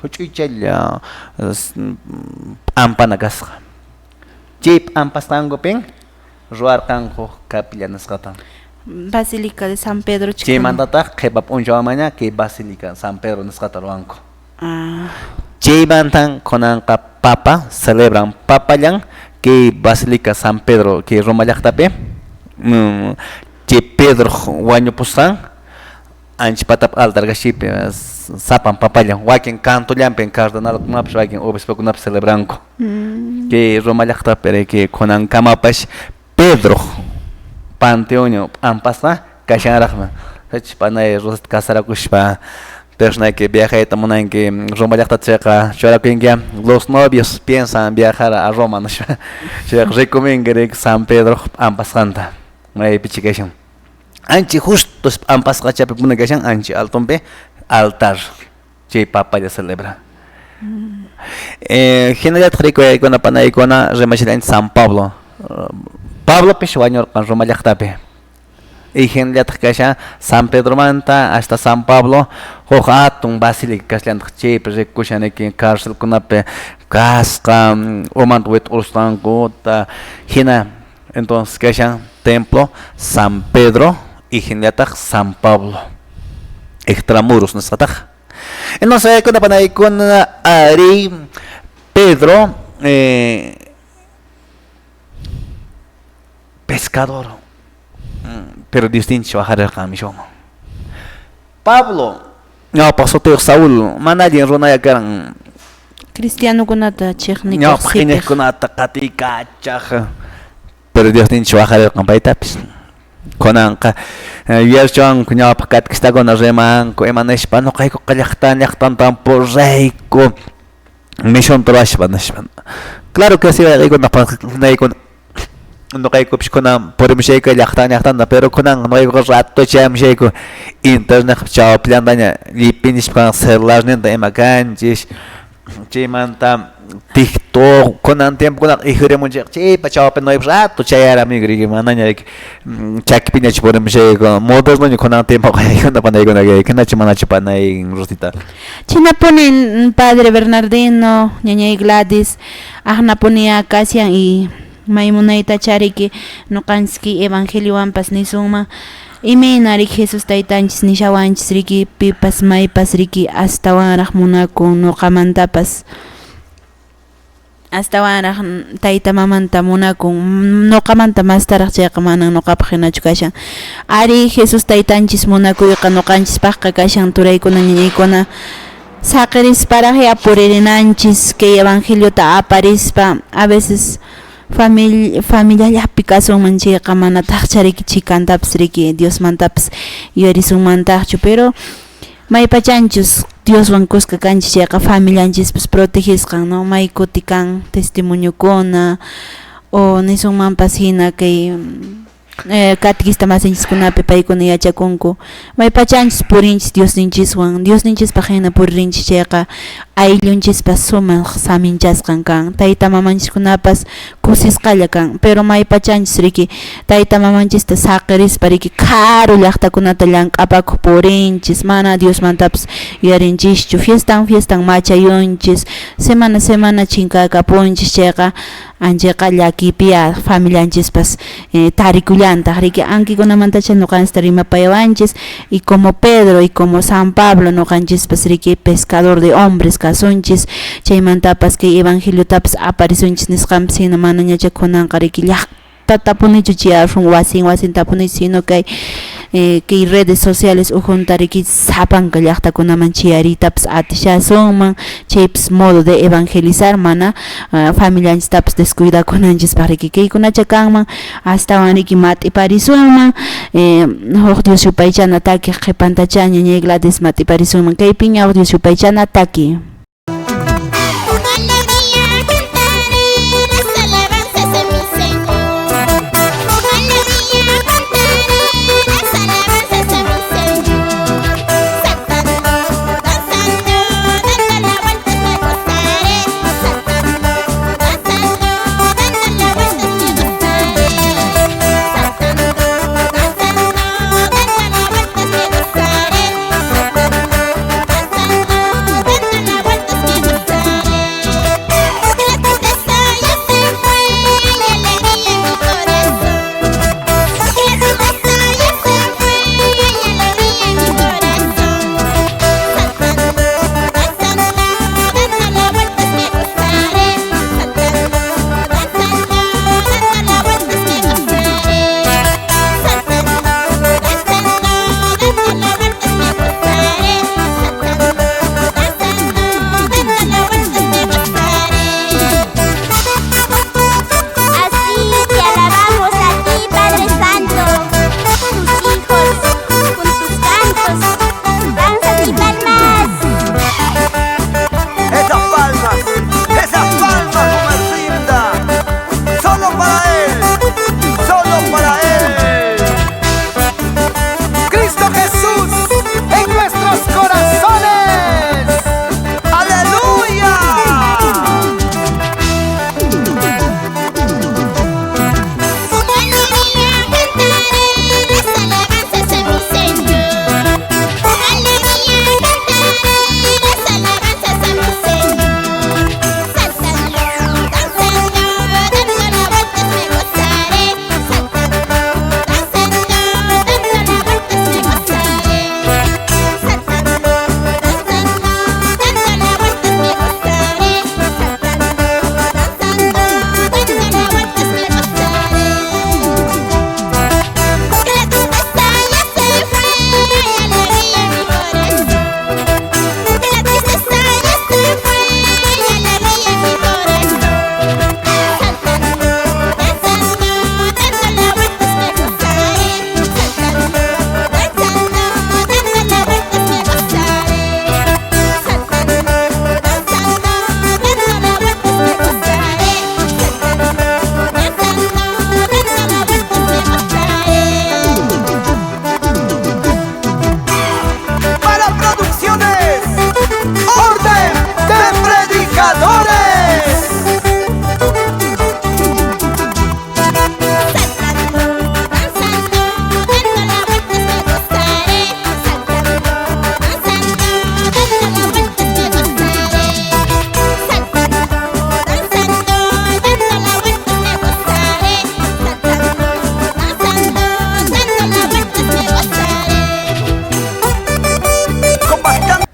huch'uychalla p'ampana kasqa chay p'ampasqankupin ruwarqanku capilla nisqata Basílica de San Pedro chaymantataq qhipa p'unchawmanña kay Basílica San Pedro nisqata ruwanku chaymantan kunanqa papa celebran papallan kay Basílica San Pedro kay Roma llaqtapi chay Pedro wañupusqan ancha patap altar kashipi sapan papallan wakin cantollanpin cardenalkunapas wakin obispokunapas celebranku kay Roma llaqtapi kay kunankamapas Pedro panteoño p'ampasqa kashanraqmi hach panay Rosita casarakushpa personayki viajayta munanki Roma llaqtata chayqa churakunki los novios piensan viajar a Roma nispa chayqa rikuminki riki San Pedro p'ampasqanta maypichi kashan anchi justo p'ampasqa chaypi puna kashan anchi altonpi altar chay papalla celebra hinallataq rikuyaykuna panaykuna rimashallanchis San Pablo Pablopish wañurqan Roma llaqtapi y hinallataq kashan San Pedromanta hasta San Pablo huk hatun basílica kashallantaq chaypi rikushan riki carcelkunapi kasqa umanta wit'urusqankuta hina entonces kashan templo San Pedro y hinallataq San Pablo extramuros nisqataq entonces kuna panaykuna ari Pedro pescador pero distinto wajarirqan mishunman Pablo ñawpaq sutiyuq Saúl mana allin runaya karan cristianokunata chiqnikuq ñawpaq iñiqkunata qatiykachaq pero Diosninchis wajarirqan paytapis kunanqa yuyarichwanku ñawpaq catequistakuna rimanku ima nispa nuqaykuqa llaqtan llaqtantan purrayku misionta ruwashpa nispa claro que sí wayqaykuna naykuna nuqaykupis kunan purimushayku llaqtan llaqtanta pero kunan nuqaykuqa rato chayamushayku internet chawpillantaña llipinchis celularninta ima kanchis chaymanta TikTok kunan tiempokunaqa ijurimunchikqa chaypa chawpi nuypa rato chayaramiku riki manaña riki chakipiñachu purimushayku modernoña kunan tiempoqa panaykuna kay hinachu manachu panay Rosita Chhaynapunin padre Bernardino ñañay Gladys aqnapuni kashan y maymunaytacha riki nuqanchis kay evangeliowanpas nisunman imayna riki Jesús taytanchis nishawanchis riki pipas maypas riki astawanraq munakun nuqamantapas astawanraq tayta mamanta munakun nuqamanta mastaraq chayqa manan nuqapaq hinachu kashan ari Jesús taytanchis munakuyqa nuqanchispaqqa kashan turaykuna ñañaykuna Saqirisparaqya puririnanchis kay evangeliota aparispa, a veces familiallapi kasunman chayqa manataqcha riki chikantapas riki Diosmantapas yuyarisunmantaqchu, pero maypachanchus Dioswan kuska kanchis chayqa familianchispas protegisqan, no, may kuti kan testimoniokuna o nisunmanpas hina kay catequista masinchiskunapi paykuna yachakunku maypachanchis purinchis Diosninchiswan, Diosninchispaq hina puririnchis chayqa ayllunchispas sumaq saminchasqan kan, tayta mamanchiskunapas kusisqalla kan, pero maypachanchis riki tayta mamanchista saqirispa riki karu llaqtakunata llank'apakuq purinchis, mana Diosmantapas yuyarinchischu, fiestan fiestan machayunchis, semana semana chinkakapunchis chayqa anchayqa llakipiya familianchispas tarikullantaq riki ankikunamantacha ñuqanchista rimapayawanchis y como Pedro y como San Pablo ñuqanchispas riki pescador de hombres kasunchis, chaymantapas kay evangeliotapas aparisunchis nisqanpas hina mana ñacha kunanqa riki llaqtata punichu chiyarun wasin wasinta punichu sino kay kay redes sociales ujunta riki sapanka llaqtakunaman chiyariytapas atishasunman, chaypas modo de evangelizar mana familianchistapas descuidakunanchispaq riki kaykunacha kanman astawan riki mat'iparisunman huk Dios yupaychana takiq qhipantacha ñañay Gladys mat'iparisunman kaypiña huk Dios yupaychana taki. Gozaré.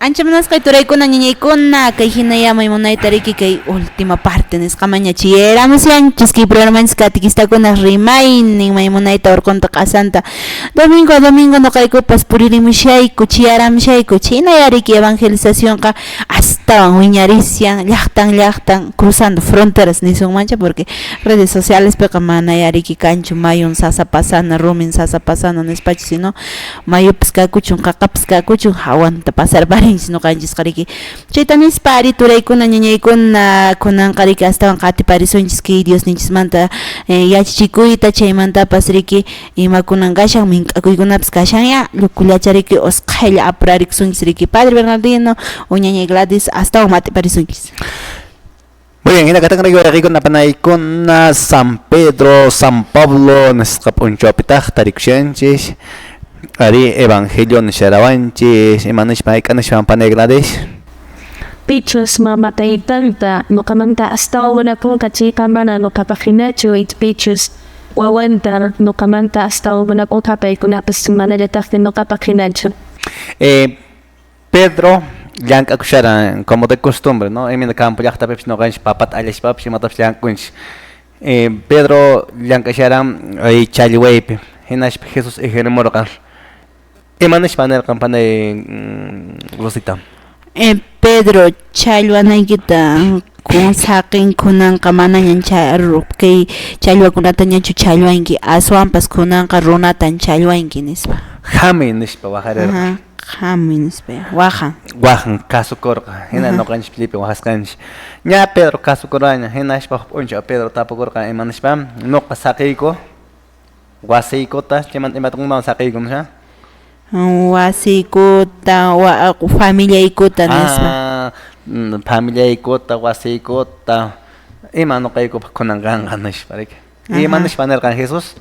Ancha munasqay turaykuna ñañaykuna kay hinaya maymunayta riki kay última parte nisqamaña chiyeramusyanchis kay programanchis catequistakuna rimaynin maymunayta urqunta q'asanta domingo a domingo nuqaykupas puririmushayku chiyaramushayku chinaya riki evangelizacionqa astawan wiñarisyan llaqtan llaqtan cruzando fronteras nisunmancha porque redes sociales piqa manaya riki kanchu mayun sasa pasana rumin sasa pasana nispachu sino mayupas kakuchun qaqapas kakuchun hawanta pasarparinchis nuqanchisqa riki chayta nispa ari turaykuna ñañaykuna kunanqa riki astawan qatiparisunchis kay Diosninchismanta yachachikuyta chaymantapas riki imakunan kashan mink'akuykunapas kashanya llukullacha riki usqhaylla apurarikusunchis riki Padre Bernardino o ñañay Gladys astawan mat'iparisunchis. Muy bien, hina katan riki panaykuna San Pedro, San Pablo nisqa p'unchawpitaq tarikushanchis ari evangelio nisharawanchis ima nishpa hayk'anishpa panay Gladys. Pichus mama taytanta nuqamanta astawan munakunqa chayqa mana nuqapaq hinachu pichus wawanta nuqamanta astawan munakunqa paykunapas manallataqmi nuqapaq hinachu. Pedro llank'akusharan como de costumbre, ¿no? Imina campo llaqtapipis nuqanchis papata allashpapis imatapis llank'unchis. Pedro llank'asharan challwaypi hinaspa Jesús ijirimurqan. Ima nishpa nirqan panay Rosita? Pedro challwanaykita saqin kunanqa manañan kay challwakunatañachu challwanki aswanpas kunanqa runatan challwanki nispa. Hamuy nispa waqarirqan. Hamuy nispa wajan. Wajan kasukurqa hina nuqanchis llipi waqasqanchis. Ña Pedro kasukurqaña hinaspa huk p'unchaw Pedro tapukurqan ima nispa nuqa saqiyku wasiykuta chaymanta imatakunawan saqiyku nispa. Wasiykuta familiaykuta nispa. Familiaykuta wasiykuta ima nuqaykupaq kunan kanqa nispa riki. Ima nishpa nirqan Jesús?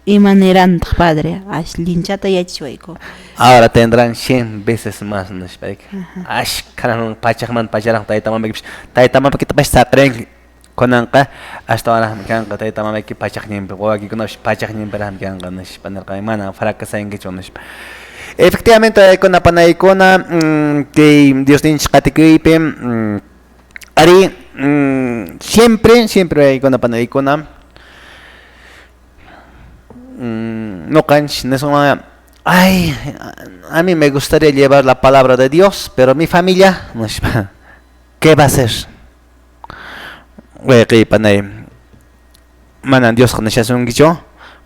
Ima nirantaq padre allinchata yachachiwayku. Ahora tendrán 100 veces más nispa riki. Ashkaran pachaqmanta pacharaq tayta mamaykipis tayta mamaykitapas saqrinki kunanqa astawanraqmi kanqa tayta mamayki pachaqninpi wawaykikunapis pachaqninpiraqmi kanqa nispa nirqan mana fracasankichu nispa. Efectivamente wawaykuna panaykuna kay Diosninchis qatikuypi ari siempre siempre wawaykuna panaykuna nuqanchis nisunman ay a mí me gustaría llevar la palabra de Dios pero mi familia nispa ¿qué va a hacer? Wayqiy panay manan Diosqa nishasunkichu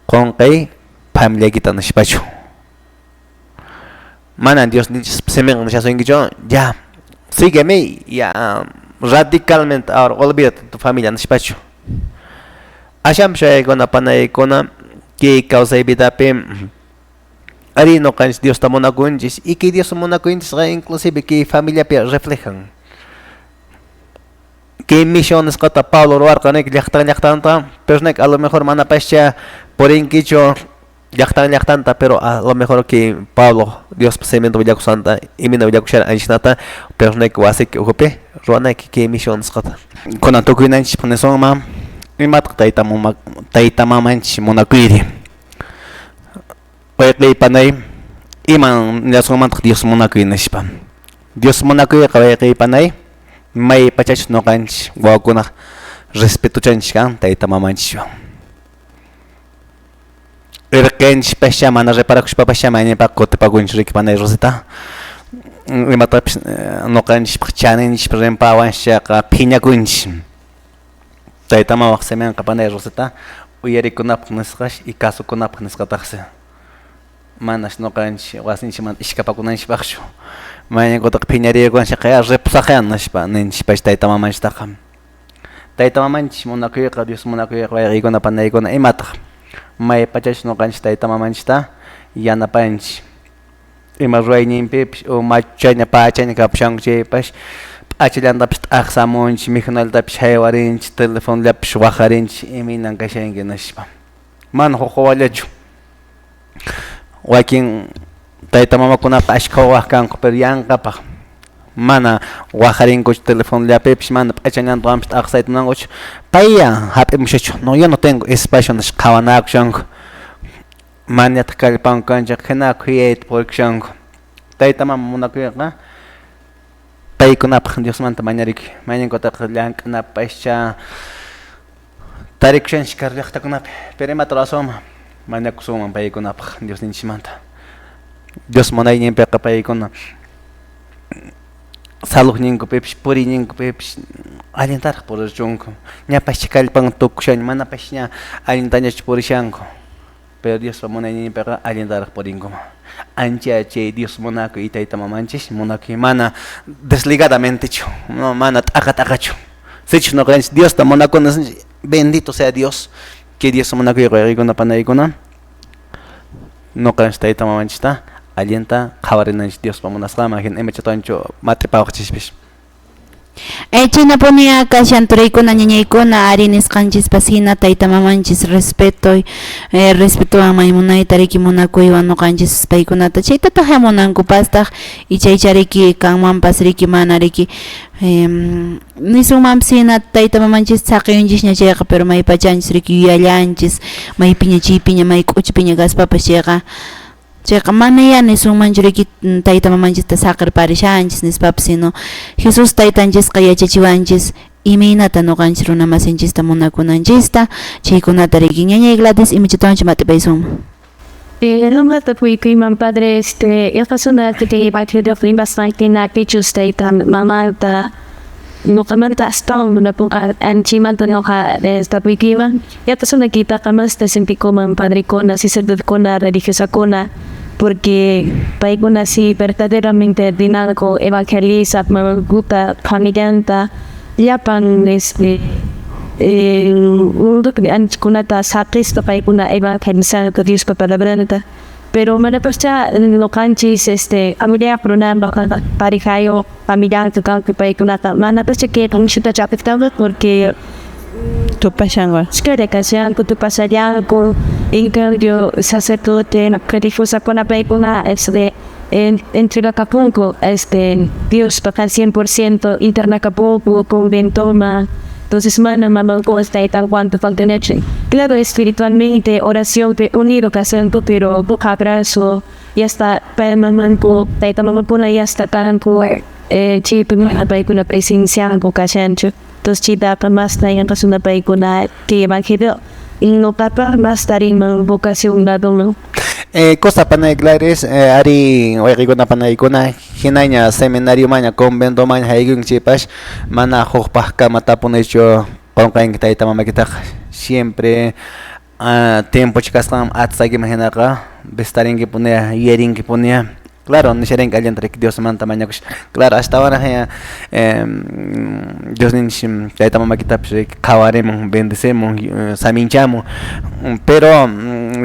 qunqay familiaykita nishpachu manan Dios siminqa nishasunkichu ya sígueme ya radicalmente ahora olvídate tu familia nishpachu ashanpas wawaykuna panaykuna kay kawsay vidapi ari nuqanchis Diosta munakunchis y kay Dios munakuyninchisqa inclusive kay familiapi reflejan kay misión nisqata Pablo ruwarqan llaqtan llaqtanta pero a lo mejor manapascha purinkichu llaqtan llaqtanta pero a lo mejor que Pablo Diospa siminta willakusqanta imina willakusharan anchisnata pero wasiki ukhupi ruwanayki kay misión nisqata kunan tukuynanchispaq nisunman imataq tayta mamanchis munakuyri wayqiy panay iman nillasunmantaq Dios munakuy nispa Dios munakuyqa wayqiy panay may pachachus nuqanchis wawakunaq respetuchanchis kan tayta mamanchiswan irqinchispascha mana reparakushpapascha mayninpaq kutipakunchis riki panay Rosita imatapis nuqanchispaq chaninchispaq rimpawanchis phiñakunchis tayta mamaq siminqa panay Rosita uyarikunapaq nisqash y kasukunapaq nisqataqsi manas nuqanchis wasinchikmanta ishkapakunanchispaqchu mayninkutaqa phiñariykunchikqa ya reposaqyan nispa ninchis tayta mamanchistaqa tayta mamanchis munakuyqa Dios munakuyqa wayqiykuna panaykuna imataq may pachachus nuqanchis tayta mamanchista yanapanchis ima ruwayninpipis o machuchaña pachaña kapushanku chaypas p'achallantapis t'aqsamunchis mikhunallatapis haywarinchis telefonllapis waqarinchis imaynan kashanki nispa mana huk wawallachu wakin tayta mamakunaqa ashkha wawaq kanku pero yanqapaq mana waqarinkuchu telefonllapipis mana p'achallantawanpis t'aqsayta munankuchu payya hap'imushachu no yo no tengo espacio nispa qhawanakushanku manataq kallpanku kanchik hina khuyayta purikushanku Tayta mama munakuyqa paykunapaq Diosmanta mañarikuy. Mayninkutaqa llank'anapascha tarikushanchis karu llaqtakunapi, pero imata ruwasunman? Mañakusunman paykunapaq Diosninchismanta. Dios munayninpiqa paykuna saludninkupipas puriyninkupipas allintaraq purichunku. Ñapascha kallpan tukushanña, manapasña allintañachu purishanku. Pero Diospa munayninpiqa allintaraq purinkuman. Ancha chay Dios munakuy tayta mamanchis munakuy mana desligadamentechu, no, mana t'aqa t'aqachu. Sichus ñuqanchis Diosta munakuna, bendito sea Dios, que Dios munakuy wayqikuna panaykuna, ñuqanchis tayta mamanchista allinta qhawarinanchis Diospa munasqanman hina imachatanchu mat'ipawaqchispis. Chaynapunia kashan turaykuna ñañaykuna ari nisqanchispas hina tayta mamanchis respeto respetowan may munayta riki munakuywan ñuqanchis paykunata chaytataq munankupastaq y chaycha riki kanmanpas riki mana riki nisunmanpas hina tayta mamanchis saqiyunchisña chayqa pero maypachanchis riki yuyallanchis maypiña chaypiña may k'uchpiña kaspapas chayqa chayqa mana ya nisunmanchu riki tayta mamanchista saqirparishanchis nispapas sino Jesús taytanchisqa yachachiwanchis imaynata ñuqanchis runa masinchista munakunanchista chaykunata riki ñañay Gladys imachatawanchu mat'ipaysunman. Nomás tapuykiman padre, yaqasuna kay evangelio rimasqaykina pichus tayta mamanta ñuqamanta astawan munapunqa anchimanta ñuqa tapuykiman yaqasuna kaytaqa masta sentikuman padrekuna sacerdotekuna religiosakuna porque paykuna si verdaderamente rinanku evangeliza mamankuta familianta llapan mundopi anchakunata saqispa paykuna evangelizanku Diospa palabranta pero manapascha ñuqanchis familiayuq runapaq parejayuq familianku kanku paykunaqa manapascha kayqa nishutachu afectanqa porque Tupashanku. Ashkalla kashanku tupashallanku en cambio sacerdote religiosakuna paykuna entregakapunku Diospaq al 100% internakapunku conventoman entonces mana mamankuwan taytankuwan faltanachu claro espiritualmente oracionpi unido kashanku pero huk abrazo ya está mamanku tayta mamakuna ya está kanku chaypi mana paykuna presencianku kashanchu entonces chaytaqa masta yanqasuna paykuna kay evangelio ñuqapaq masta rinman vocación ladoman. Cosa panay Gladys, ari wayqikuna panaykuna hinaña seminariomaña conventomaña haykunki chaypas mana hukpaqkama tapunichu qunqanki tayta mamakitaqa siempre tiempocha kasqanman atisaykiman hinaqa visitarinkipunia yuyarinkipunia claro nisharinki allinta riki Diosmanta mañakusha claro astawanraq ña Diosninchis tayta mamakitapas riki qhawarimun bendecimun saminchamun pero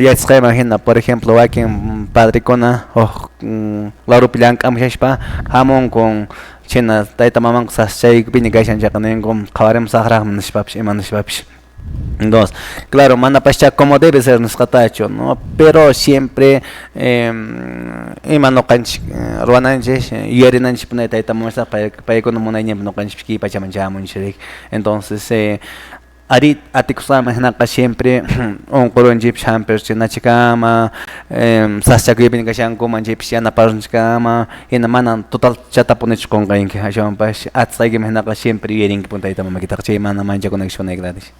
yachasqayman hina por ejemplo wakin padrekuna huk larupi llank'amushaspa hamunku chhina tayta mamanku sasachaykupina kashan chayqa ninku qhawarimun saqraqmi nishpapis ima nishpapis. Entonces, claro, manapascha como debe ser nisqatachu, ¿no? Pero siempre ima ñuqanchik ruwananchis yuyarinanchis punay tayta mamachtaqa paykuna munayninpi ñuqanchikpis kay pachaman chayamunchik. Entonces, ari atikusqanman hinaqa siempre unqurunchikpis hampirchinachikama sasachakuypiña kashankuman chaypis yanaparunchikama hina mana total chatapunichu qunqanki ashwanpas atisqaykiman hinaqa siempre yuyarinkipuni tayta mamakitaqa chay mana manchakunaykichu Gladys.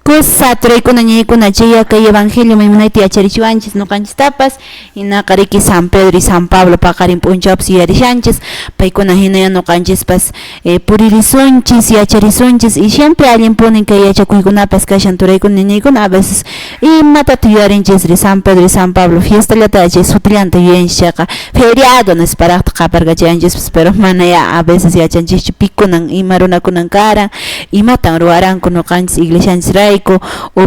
Kusa turaykuna ñañaykuna chay kay evangelio maymunayta yacharichiwanchis ñuqanchistapas hinaqa riki San Pedro y San Pablo paqarin p'unchawpas yuyarishanchis paykuna hinaya ñuqanchispas puririsunchis yacharisunchis y siempre allinpunin kay yachakuykunapas kashan turaykuna ñañaykuna a veces imatata yuyarinchis San Pedro y San Pablo fiestallata chay sutillanta yuyanchis chayqa feriado nisparaqta qaparkachayanchispas pero mana ya a veces yachanchischu pikunan ima runakunan karan imatan ruwaranku ñuqanchis iglesianchisrayku o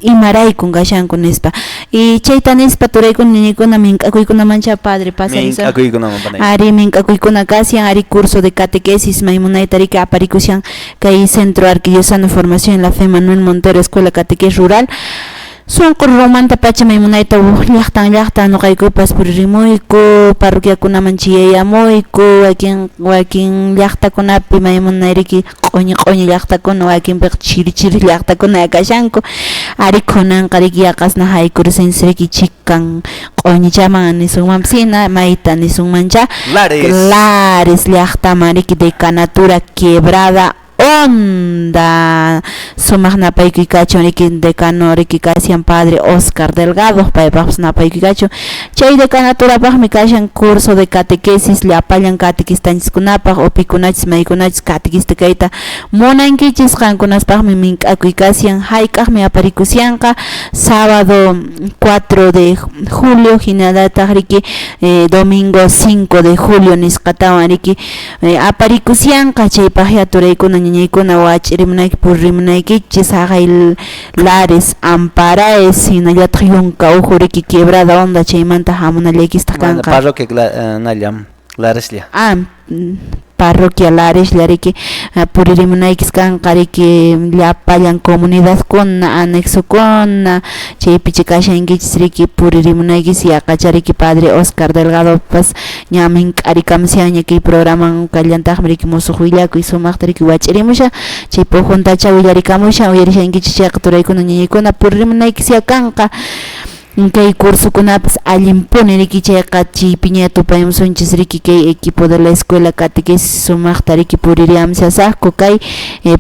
imaraykun kashanku nispa y chayta nispa turaykuna ñañaykuna mink'akuykunamancha padre pasarisun ari mink'akuykuna kashan ari curso de catequesis maymunayta riki aparikushan kay Centro Arquidiocesano de Formación en la Fe Manuel Montero Escuela Catequesis Rural. Sunqu rurumantapacha maymunayta llaqtan llaqtan nuqaykupas puririmuyku, parroquiakunaman chiyayamuyku, wakin wakin llaqtakunapi maymunay riki q'uñi q'uñi llaqtakuna, wakinpiqa chiri chiri llaqtakuna kashanku, ari kunanqa riki yaqasna haykursinchis riki chikan q'uñichaman nisunmanpis hina mayta nisunmancha Lares. Lares llaqtaman riki decanatura Quebrada Honda sumaq napaykuy kachun riki decano riki kashan padre Oscar Delgado paypaqpas napaykuy kachun chay decanaturapaqmi kashan curso de catequesis llapallan catequistanchiskunapaq o pikunachis maykunachis catequista kayta munankichis qankunaspaqmi mink'akuy kashan hayk'aqmi aparikushanqa sábado 4 de julio hinallataq riki domingo 5 de julio nisqatawan riki aparikushanqa chaypaqya turaykuna ñañaykuna wach'irimunayki puririmunaykichis haqay Lares Amparaes hinallataq yunka uhu riki Quebrada Honda chaymanta hamunallaykistaq kanqa. Parroquia nallam Lareslla. Ah, parroquia Lareslla riki puririmunaykis kanqa riki llapallan comunidadkuna anexokuna chaypicha kashankichis riki puririmunaykis yaqacha riki padre Oscar Delgadopas ña mink'arikamushanña kay programan kallantaqmi riki musuq willakuy sumaqta riki wach'irimushan chay pujuntacha willarikamushan uyarishankichis chayqa turaykuna ñañaykuna puririmunaykis ya kanqa kay cursokunapas allinpuni riki chayqa chaypiña tupaymusunchis riki kay equipo de la escuela catequesis sumaqta riki puririamshasaqku kay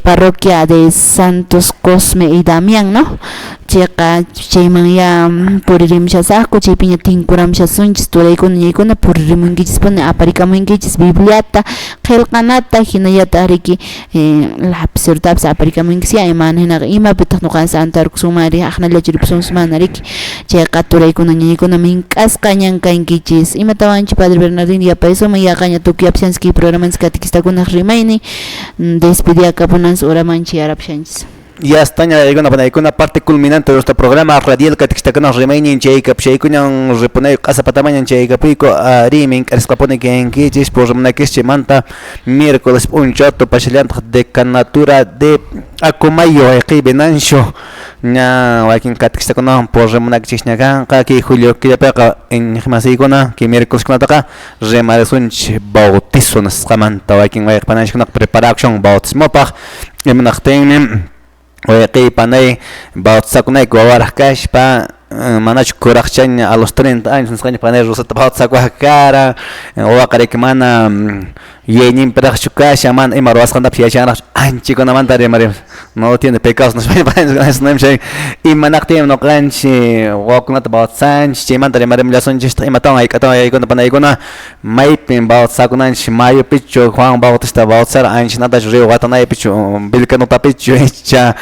parroquia de Santos Cosme y Damián, ¿no? Chayqa chayman ya puririmushasaqku chaypiña tinkuramshasunchis turaykuna ñañaykuna puririmunkichispuni aparikamunkichis bibliata qillqanata hinallataq riki lapicero aparikamunkichis ya imana hinaqa imapitaq ñuqanchis antarkusunman ri aqnallachu ripusunchis mana riki chayqa turaykuna ñañaykuna mink'asqa ñan kankichis imatawanchu padre Bernardino yapaysuman yaqaña tukuyapushanchis kay programanchis catequistakunaq rimaynin despediakapunanchis horamanchis yarapushanchis. Ya está ña panaykuna parte culminante de nuestro programa radial catequistakunaq rimaynin chaykapshaykuñan ripunay q'asapatamañan chaykapuyku ari mink'arisqapuni kankichis purrimunakischi manta miércoles p'unchaw tupashallantaq decanatura de Acomayo wayqiy Venancio ña wakin catequistakunawan purrimunakichisña kanqa kay julio killapiqa iñiqmasiykuna kay miércoles kunataqa rimarisunchis bautizo nisqamanta wakin wayqi preparakushun bautismopaq imanaqtinmi wayqiy panay bautizakunayku wawaraq kashpa manachu kuraqchaña a los 30 años nisqaña panay Rosata bautizakuaq kara wawaqa riki mana yuyayninpiraqchu kashan mana ima ruwasqantapas yachanraqchu anchikunamanta rimarimus no tiene pecados nispa imanaqtinmi ñuqanchik wawakunata bautizanchik chaymanta rimarimullasunchistaq imatawan hayk'atawan yaykuna panaykuna maypin bautizakunanchik mayupichu Juan Bautista bautizara anchinatachu río Watanaypichu Vilcanutapichu icha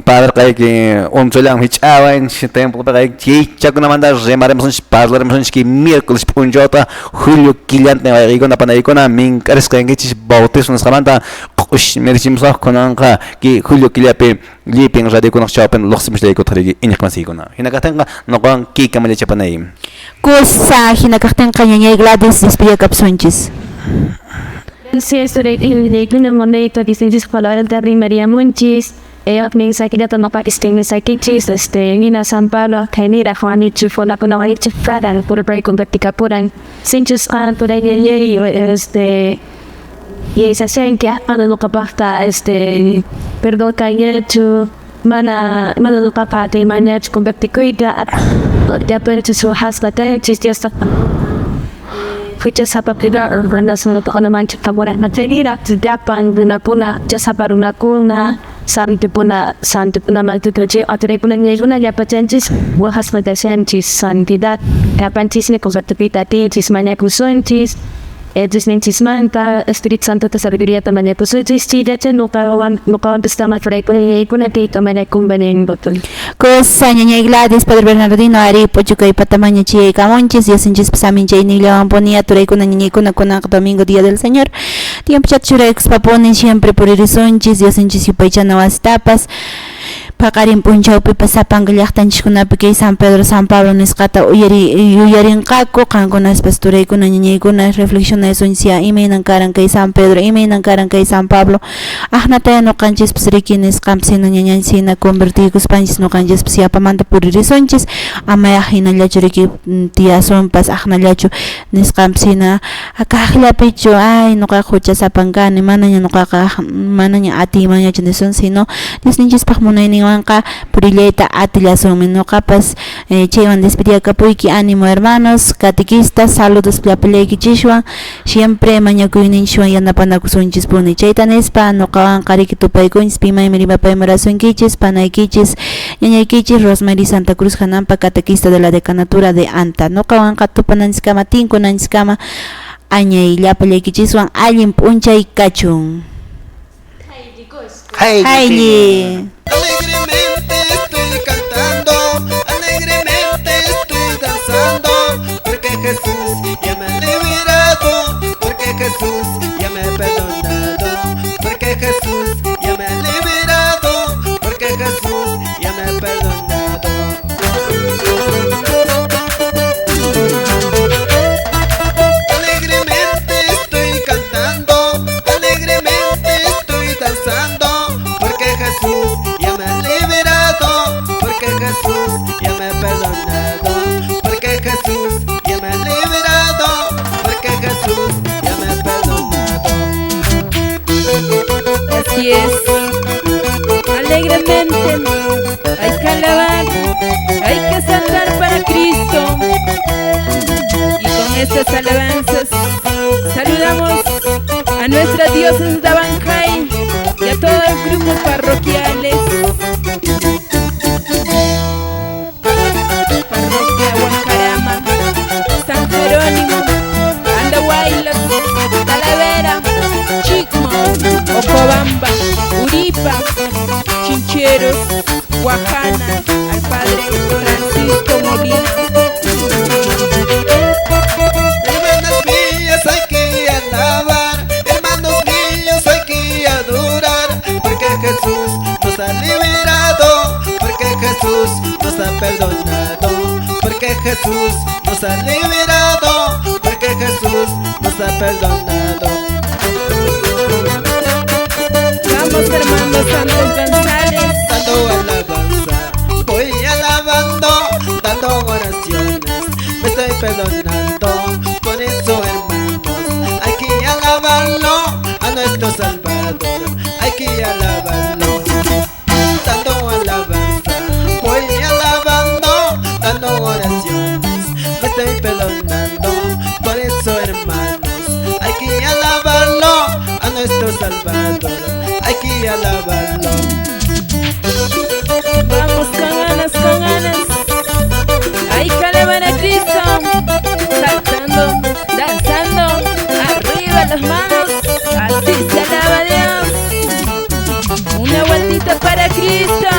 padreqa unchullanman hich'awanchik templopiqa chaychakunamanta rimarimusunchik parlarimusunchik kay miércoles p'unchawta julio killantin wayqiykuna panaykuna mink'arisqa kankichis bautismo nisqamanta q'ushmirichimusaq kunanqa kay julio killapi llipin radiokunaq chawpin luqsimusllaykutaq riki iñiqmasiykuna hina kaqtinqa ñuqawan kikamallachapanay chapanay. Kusa hina kaqtinqa ñañay Gladys despediyakapusunchis. Gracias, turaykuna monayta dicenchis palabrata rimariamunchis mensajillata noqapis mensajichis nina San Pablo kaynira Juanichu fonakuna wanichu faran purpay convertikapuran sinchus qan turayñayay y esashan que mana ñuqapaqta perdón kayñachu mana mana ñuqapaq atiymanñachu convertikuyta llapanchis suhasqa kanchis Diosta huchasapa runakunamanta llapan runakuna huchasapa runakuna santipuna santipunamanta chay atiraykuna ñaykuna llapachanchis waqasqa kashanchis santidad llapanchismi convertikuyta atinchis mañakusunchis Diosninchismanta Espíritu Santota sabiduríata mañakusunchis chayllacha ñuqawan ñuqawanpas tama turaykuna tiyta mañakunbanin Kusa ñañay Gladys Padre Bernardino ari p'uchukay patamaña chiyaykamunchis Diosninchispas amin chaynillawanpuni turaykuna ñañaykuna kunanqa domingo día del Señor tiempochata churaykuspapuni siempre puririsunchis Diosninchis yupaychana wasitapas. Paqarin p'unchawpipas sapanka llaqtanchiskunapi kay San Pedro San Pablo nisqata yuyarinqaku. Qankunaspas turaykuna ñañaykuna reflexionasunchis imaynan karan kay San Pedro, imaynan karan kay San Pablo. Aqnataya ñuqanchispas riki nisqanpas hina ñañanchis hina convertikuspanchis ñuqanchispas yapamanta puririsunchis, amaya hinallachu riki tiyasunpas aqnallachu nisqanpas hina kaqllapichu ay ñuqaqa huchasapan kani manaña ñuqaqa manaña atiymanñachu nisun, sino Diosninchispaq munayninwanqa purillayta atillasunmi. Ñuqapas chaywan despediyakapuyki. Ánimo hermanos catequistas, saludos llapallaykichiswan, siempre mañakuyninchiswan yanapanakusunchispuni. Chayta nispa ñuqawanqa riki tupaykunchis pimaymi rimapaymunasunkichis panaykichis ñañaykichis Rosemary Santa Cruz Janampa, catequista de la decanatura de Anta. Ñuqawanqa tupananchiskama tinkunanchiskama añay llapallaykichiswan allin p'unchay kachun. Haylli. Alegremente estoy cantando, alegremente estoy danzando, porque Jesús ya me ha liberado, porque Jesús ya me ha perdonado, porque Jesús ya me ha liberado, porque Jesús ya me ha perdonado. Alegremente estoy cantando, alegremente estoy danzando, porque Jesús ya me ha liberado, porque Jesús ya me ha perdonado, porque Jesús ya me ha liberado, porque Jesús ya me ha perdonado. Así es, alegremente hay que alabar, hay que saltar para Cristo. Y con estas alabanzas saludamos a nuestra diócesis de Abancay y a todos los grupos parroquiales. Parroquia Huancarama, San Jerónimo, Andahuaylas, Talavera, Chicmo, Ocobamba, Uripa, Chincheros, Guajana, al Padre Francisco Molina. Hermanas mías hay que alabar, hermanos míos hay que adorar, porque Jesús nos ha liberado, porque Jesús nos ha perdonado, porque Jesús nos ha liberado, porque Jesús nos ha perdonado. Vamos hermano Santos González. Dando alabanza, voy alabando, dando oraciones, me estoy perdonando. Por eso hermanos, hay que alabarlo a nuestro Salvador, hay que alabarlo. Dando alabanza, voy alabando, dando oraciones, me estoy perdonando. Por eso hermanos, hay que alabarlo a nuestro Salvador, hay que alabarlo. Vamos con ganas, con ganas. Hay que alabar a Cristo, saltando, danzando, arriba las manos, así se alaba a Dios. Una vueltita para Cristo.